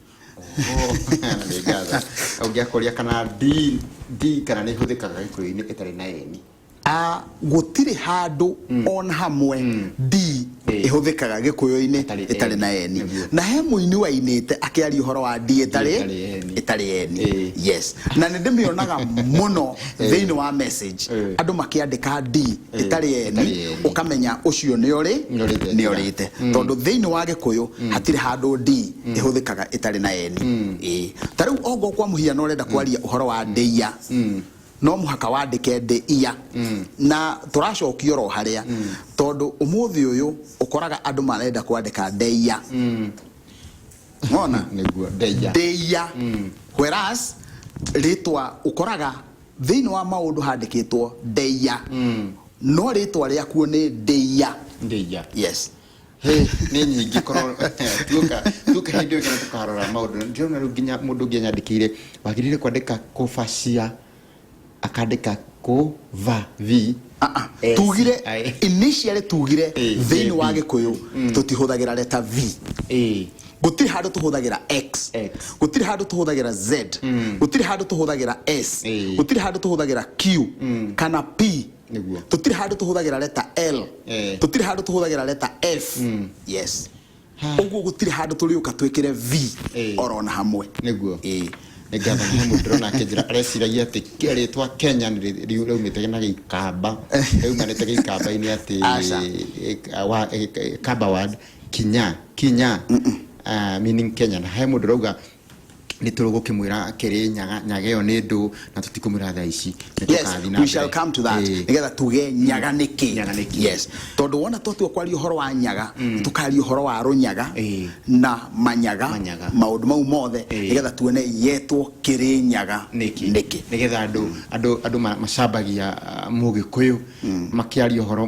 Nĩ ngatho. Ũngĩakũria kana D D kana nĩ ĩhũthĩkaga Gĩkũyũ-inĩ ĩtarĩ na N? A, gũtirĩ handũ ona hamwe D ĩhũthĩkaga Gĩkũyũ-inĩ ĩtarĩ ĩtarĩ N. na N. Na he mũini wainĩte akĩaria ũhoro wa D ĩtarĩ ĩtarĩ N. Ĩtarĩ N. Yes, na nĩ ndĩmĩonaga mũno thĩinĩ wa message, andũ makĩandĩka D ĩtarĩ N. Ĩtarĩ N. Ũkamenya ũcio nĩ ũrĩ nĩ ũrĩte. Nĩ ũrĩte, tondũ thĩinĩ wa Gĩkũyũ hatirĩ handũ D ĩhũthĩkaga ĩtarĩ na N. Ĩĩ, ta rĩu ongo kwa mũhiano ũrenda kwaria ũhoro wa ndĩia, no mũhaka wandĩke ndĩ iya. Na tũracokia oro harĩa, tondũ ũmũthĩ ũyũ ũkoraga andũ marenda kwandĩka ndeia, wona? Nĩguo, ndeia. Ndeia, whereas rĩtwa ũkoraga thĩinĩ wa maũndũ handĩkĩtwo ndeia, no rĩtwa rĩakuo nĩ ndĩia. Ndĩia. Yes. Hey, nĩ nyingĩ korwo tuoka tuoka hĩndĩ ĩyo ĩngĩ tũkarora maũndũ. Ndĩrona rĩu nginya mũndũ ũngĩ anyandĩkĩire wagĩrĩire kwandĩka kũbacia, akandĩka kũ va v. Ah, ah. S, Tugire I. Initially tugire thĩinĩ wa B. Gĩkũyũ tũtihũthagĩra letter V. Gũtirĩ handũ tũhũthagĩra X. X. Gũtirĩ handũ tũhũthagĩra Z. Gũtirĩ handũ tũhũthagĩra S. Gũtirĩ handũ tũhũthagĩra Q kana P. Tũtirĩ handũ tũhũthagĩra letter L. Tũtirĩ handũ tũhũthagĩra letter F. Yes, ũguo gũtirĩ handũ tũrĩũka twĩkĩre V orona hamwe. Nĩguo. Nĩ ngatho. He mũndũ ndĩrona akĩnjĩra areciragia atĩ rĩtwa Kenya nĩ rĩumĩte na Gĩikamba, rĩumanĩte Gĩikamba-inĩ atĩ Aca. Kamba word kinya kinya, meaning Kenya. Na he mũndũ ũrauga nĩ tũrũgũkĩmwĩra Kĩrĩnyaga, nyaga ĩyo nĩ ndũ, na tũtikũmwĩra thaa ici. Nĩ Yes, tũkathiĩ na we shall mbere. come to that, nigetha tuge nyaga nĩkĩ. Nyaga nĩkĩ. Yes, tondũ wona twatua kwaria ũhoro wa nyaga, tukaria ũhoro wa rũnyaga na manyaga, Manyaga. maũndũ mau mothe, nigetha tuone yetwo Kĩrĩnyaga nĩkĩ. Nĩkĩ. Nĩgetha andũ macambagia mũgĩkũyũ makĩaria ũhoro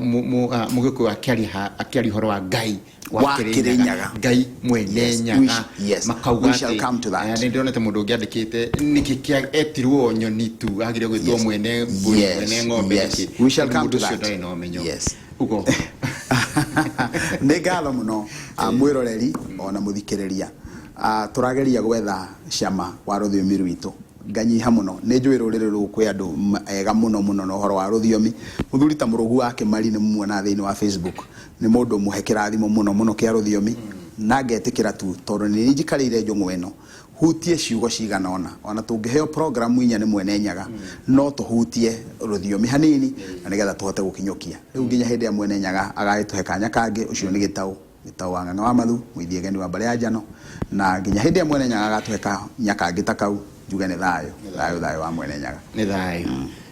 mũgĩkũyũ akĩaria akĩaria ũhoro wa Ngai wa Kĩrĩnyaga. Ngai mwene nyaga. Yes, makauga we shall atĩ, come to that. Nĩ ndĩronete mũndũ ũngĩ andĩkĩte nĩkĩ kĩa etirwo nyoni tu, agire gwĩtwo mwene mbũri, mwene ng'ombe, nĩkĩ? We shall Tondũ come mũndũ to ũcio that. ndarĩ na ũmenyo. Ugo. Nĩ ngatho mũno, mwĩroreri ona mũthikĩrĩria. Tũrageria gwetha cama wa rũthiomi rwitũ. Nganyiha mũno, nĩ njũĩ rũrĩrĩ rũrũ kwĩ andũ ega mũno mũno na ũhoro wa rũthiomi. Mũthuri ta Mũrũgu wa Kĩmari nĩ mũmuonaga thĩinĩ wa Facebook, nĩ mũndũ mũhe kĩrathimo mũno mũno kĩa rũthiomi, na ngetĩkĩra tu tondũ nĩ njikarĩire njũng'wa ĩno hutie ciugo cigana ũna. Ona tũngĩheo programu inya nĩ mwene nyaga, no tũhutie rũthiomi hanini na nĩgetha tũhote gũkinyũkia rĩu nginya hĩndĩ ya mwene nyaga agagĩtũhe kanya kangĩ. Ũcio nĩ gĩtaũ gĩtaũ wa Ng'ang'a wa Mathu mũithiegeni wa mbarĩ ya njano, na nginya hĩndĩ ya mwene nyaga agatũhe kanya kangĩ ta kau, njuge nĩ thayũ, thayũ, thayũ wa mwene nyaga. Nĩ thayũ,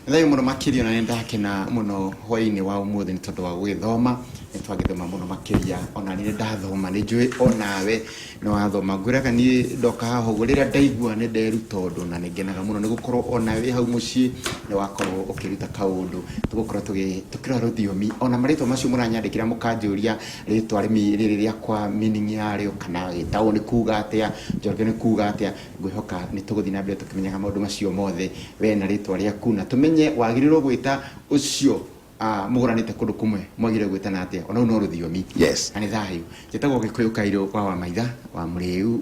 nĩ thayũ mũno makĩria. Na nĩ ndakena mũno hwaĩ-inĩ wa ũmũthĩ nĩ tondũ wa gũgĩthoma. Nĩ twagĩthoma mũno makĩria, ona niĩ nĩ ndathoma, nĩ njũĩ onawe nĩ wathoma. Ngwĩraga niĩ ndoka haha ũguo, rĩrĩa ndaigua nĩ nderuta ũndũ, na nĩ ngenaga mũno nĩ gũkorwo ona wĩ hau mũciĩ nĩ wakorwo ũkĩruta kaũndũ. Tũgũkorwo tũkĩrora rũthiomi, ona marĩtwa macio mũranyandĩkĩra mũkanjũria rĩtwa rĩrĩ rĩakwa meaning yarĩo, kana gĩtaũ nĩ kuga atĩa, Njoroge nĩ kuga atĩa. Ngwĩhoka nĩ tũgũthiĩ na mbere tũkĩmenyaga maũndũ macio mothe, we na rĩtwa rĩaku, na tũmenye wagĩrĩirwo gwĩta ũcio mũgũranĩte kũndũ kũmwe, mwagĩrĩirwo gwĩtana atĩa. Ona rũu no rũthiomi. Na nĩ thayũ. Njĩtagwo Gĩkũyũ Kairũ wa Wamaitha wa Mũrĩu,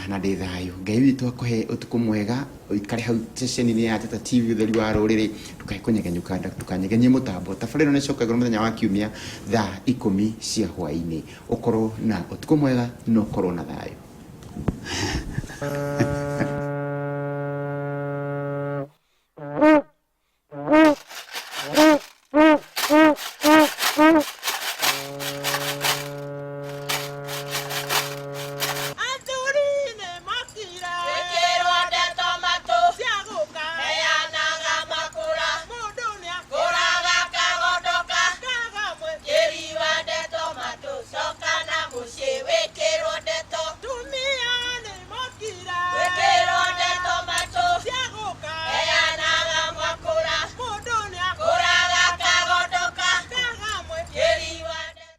na ndĩ thayũ. Ngai witũ akũhe ũtukũ mwega, ũikare hau ceceni-inĩ ya Njata TV, ũtheri wa rũrĩrĩ, ndũkae kũnyegenyũka, ndũkanyegenyie mũtambo. Tabarĩra ĩno nĩ ĩcokagĩrwo mũthenya wa kiumia thaa 10 cia hwaĩ-inĩ. Ũkorwo na ũtukũ mwega na ũkorwo na thayũ.